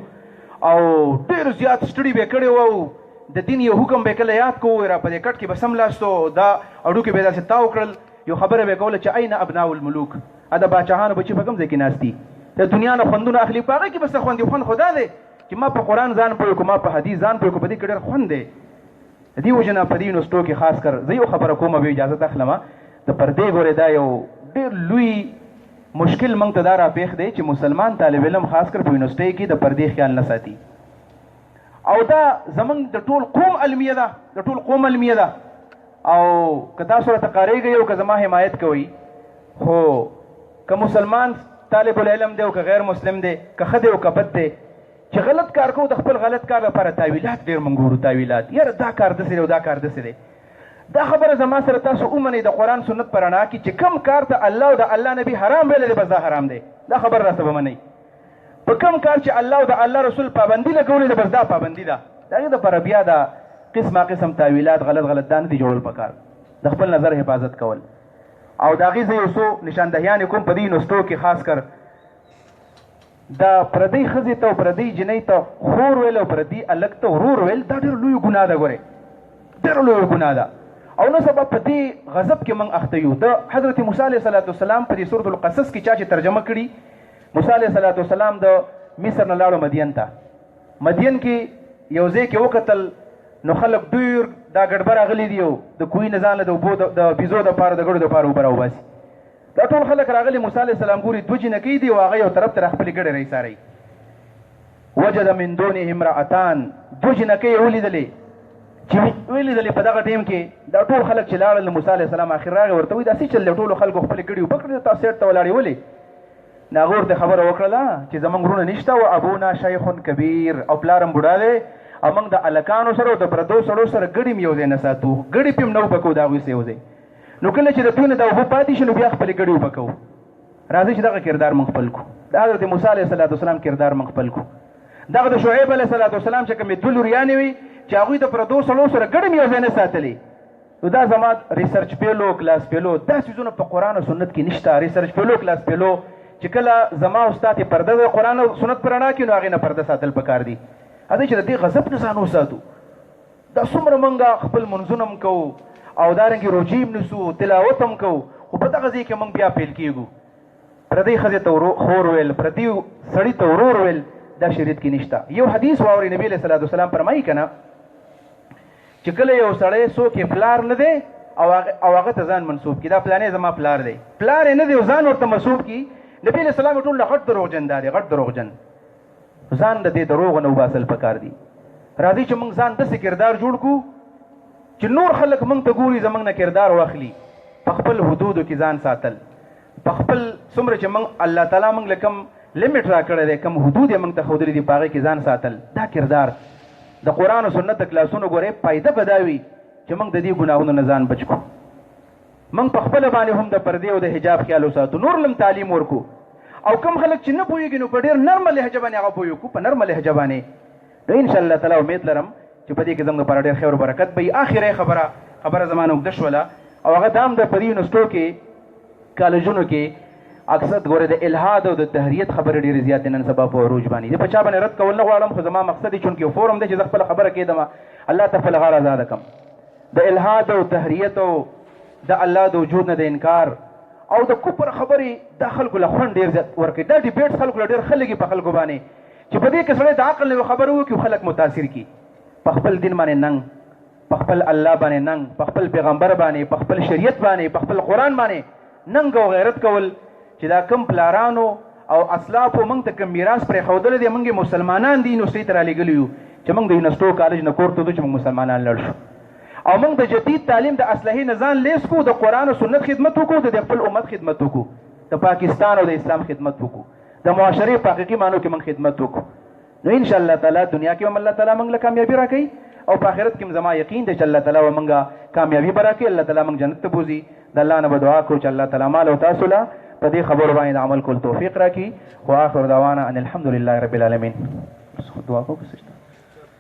او ډېر زیات ستړي به یې کړي وو او د دین یو حکم به یې کله یاد کوو، را په دې کټ کې به سملاستو، دا هډوکي به یې داسې تاو کړل، یو خبره به یې کوله چې اين ابناء الملوک، دا د باچاهانو بچي په کوم ځای کې ناست دي، د دنیا نه خوندونه اخلي، په هغه کې به څه خوند دی؟ خوند خو دا دی چې ما په قرآن ځان پوه کړو، ما په حدیث ځان پوه کړو، په دې کې ډېر خوند دی. د دې وجې نه په دې یونیورسټو کې خاص کر زه یو خبره کوم، به اجازه اخلم، د پردې ګورې دا یو ډېر لوی مشکل موږ ته دا راپېښ دی چې مسلمان طالب علم خاص کر په یونیورسټۍ کې د پردې خیال نه ساتي، او دا زمونږ د ټول قوم المیه ده، د ټول قوم المیه ده. او که تاسو راته قارېږئ او که زما حمایت کوئ، خو که مسلمان طالب العلم دی او که غیر مسلم دی، که ښه دی او که بد دی، چې غلط کار کوو د خپل غلط کار لپاره تاویلات ډېر مونږ ګورو، تاویلات، یاره دا کار داسې دی او دا کار داسې دی. دا خبره زما سره تاسو ومنئ د قرآن سنت په رڼا کې چې کوم کار ته الله او د الله نبی حرام ویلی دی، بس دا حرام دی، دا خبره راسره به منئ. په کوم کار چې الله او د الله رسول پابندي لګولې ده، بس دا پابندي ده. د هغې دپاره بیا دا قسمه قسم تاویلات غلط غلط دا نه دي جوړول پکار، د خپل نظر حفاظت کول. او د هغې زه یو څو نشاندهیانې کوم په دې یونیورسټو کې، خاص کر دا پردۍ ښځې ته او پردۍ جینۍ ته خور ویل او پردي هلک ته ورور ویل، دا ډېره لویه ګناه ده، ګورئ ډېره لویه ګناه ده. او نو سبا په دې غضب کې موږ اخته یو. د حضرت موسی علیه السلام په دې سورة القصص کې چا چې ترجمه کړي، موسی علیه السلام د مصر نه لاړو مدین ته، مدین کې یو ځای کې وکتل نو خلک ډېر دا ګډبه راغلي دي او د کوهي نه ځان له د اوبو د بیزو دپاره د ګړو دپاره اوبه راوباسي. دا ټول خلک راغلي، موسی علیه السلام ګوري دوه جینکۍ دي او هغه یو طرف ته خپلې ګډې راایساروي. وجد من دونهم امرأتان، دوه جینکۍ یې ولیدلې، چې ولیدلې په دغه ټیم کې دا ټول خلک چې لاړل، نو موسی علیه السلام اخر راغی ورته وایي دا څه چل دی، ټولو خلکو خپلې ګډې اوبه کړې، تاسو سیټ ته ولاړې ولې؟ نو هغه ورته خبره وکړله چې زمونږ وروڼه نشته او ابونا شیخ کبیر، او پلار هم بوډا دی، او موږ د هلکانو سره او د پردو سړو سره ګډې هم یو ځای نه ساتو، ګډې پې هم نه اوبه کوو د هغوی سره یو ځای. نو کله چې د دوی نه دا اوبه پاتې شي نو بیا خپلې ګډې اوبه کوو. راځئ چې دغه کردار موږ خپل کړو، د حضرت موسی علیه السلام کردار موږ خپل کړو، دغه د شعیب علیه السلام چې کومې دوه لوریانې وې چې هغوی د پردو سړو سره ګډې هم یو ځای نه ساتلې. نو دا زما ریسرچ پیلو کلاس پیلو دا څیزونه په قرآن او سنت کې نشته. ریسرچ پیلو کلاس پیلو چې کله زما او ستا پرده د قرآن او سنت په رڼا کې، نو هغې نه پرده ساتل پکار دي. راځئ چې د دې غضب نه ځان وساتو. دا څومره مونږ خپل منځونه هم کوو او دارنګې روژې هم نیسو، تلاوت هم کوو، خو په دغه ځای کې مونږ بیا پیل کېږو. پردۍ ښځې ته خور ویل، پردي سړي ته ورور ویل، دا شریعت کې نشته. یو حدیث واورئ، نبی علیه الصلاة والسلام فرمایي که نه چې کله یو سړی څوک یې پلار نه دی او هغه ته ځان منسوب کړي، دا پلانی زما پلار دی، پلار یې نه دی او ځان ورته منسوب کړي، نبی علیه السلام ټول له غټ دروغجن دا دی، غټ دروغجن. ځان د دې دروغو نه وباسل پکار دي. راځئ چې موږ ځان داسې کردار جوړ کړو چې نور خلک موږ ته ګوري، زموږ نه کردار واخلي. په خپل حدودو کې ځان ساتل، په خپل څومره چې موږ الله تعالی موږ له کوم لیمټ راکړی دی، کوم حدود یې موږ ته ښودلي دي، په هغې کې ځان ساتل، دا کردار د قرآن او سنت د کلاسونو ګورئ فایده به دا وي چې موږ د دې ګناهونو نه ځان بچ کړو. موږ په خپله باندې هم د پردې او د حجاب خیال وساتو، نور لم تعلیم ورکو، او کوم خلک چې نه پوهېږي نو په ډېر نرمه لهجه باندې هغه پوه کړو، په نرمه لهجه باندې. نو ان شاء الله تعالی امید لرم چې په دې کې زموږ لپاره ډېر خیر او برکت به وي. اخري خبره زما نه اوږده شوله، او هغه دا هم ده په دې یونیورسټو کې کالجونو کې اکثر ګوره د الحاد او د دهریت خبرې ډېرې زیاتې نن سبا په عروج باندې دي. په چا باندې رد کول نه غواړم، خو زما مقصد یې چونکې یو فورم دی چې زه خپله خبره کېدم، الله ته خپله غاړه ازاده کړم. د الحاد او دهریت او د الله د وجود نه د انکار او د کفر خبرې دا خلکو له خوند ډېر زیات ورکوي. دا ډیبیټس خلکو له ډېر ښه لګي په خلکو باندې چې په دې کې سړی د عقل نه یوه خبره وکړي، خلک متاثر کړي. په خپل دین باندې ننګ، په خپل الله باندې ننګ، په خپل پیغمبر باندې، په خپل شریعت باندې، په خپل قرآن باندې ننګ او غیرت کول چې دا کوم پلارانو او اسلافو موږ ته کوم میراث پرېښودلی دی، موږ یې مسلمانان دي یونیورسټۍ ته رالیږلي یو چې موږ د یونیورسټو کالج نه کور ته ځو چې موږ مسلمانان لړ شو او موږ د جدید تعلیم د اسلحې نه ځان لیس کړو، د قرآن او سنت خدمت وکړو، د خپل امت خدمت وکړو، د پاکستان او د اسلام خدمت وکړو، د معاشرې په حقیقي معنو کې موږ خدمت وکړو. نو ان شاء الله تعالی دنیا کې هم الله تعالی موږ له کامیابی راکوي او په آخرت کې هم زما یقین دی چې الله تعالی به موږ کامیابی به راکوي، الله تعالی موږ جنت ته بوځي. د الله نه به دعا کوو چې الله تعالی مال او تاسو له په دې خبرو باندې د عمل کول توفیق راکړي. واخر دعوانا ان الحمد لله رب العالمین. دعا کوو.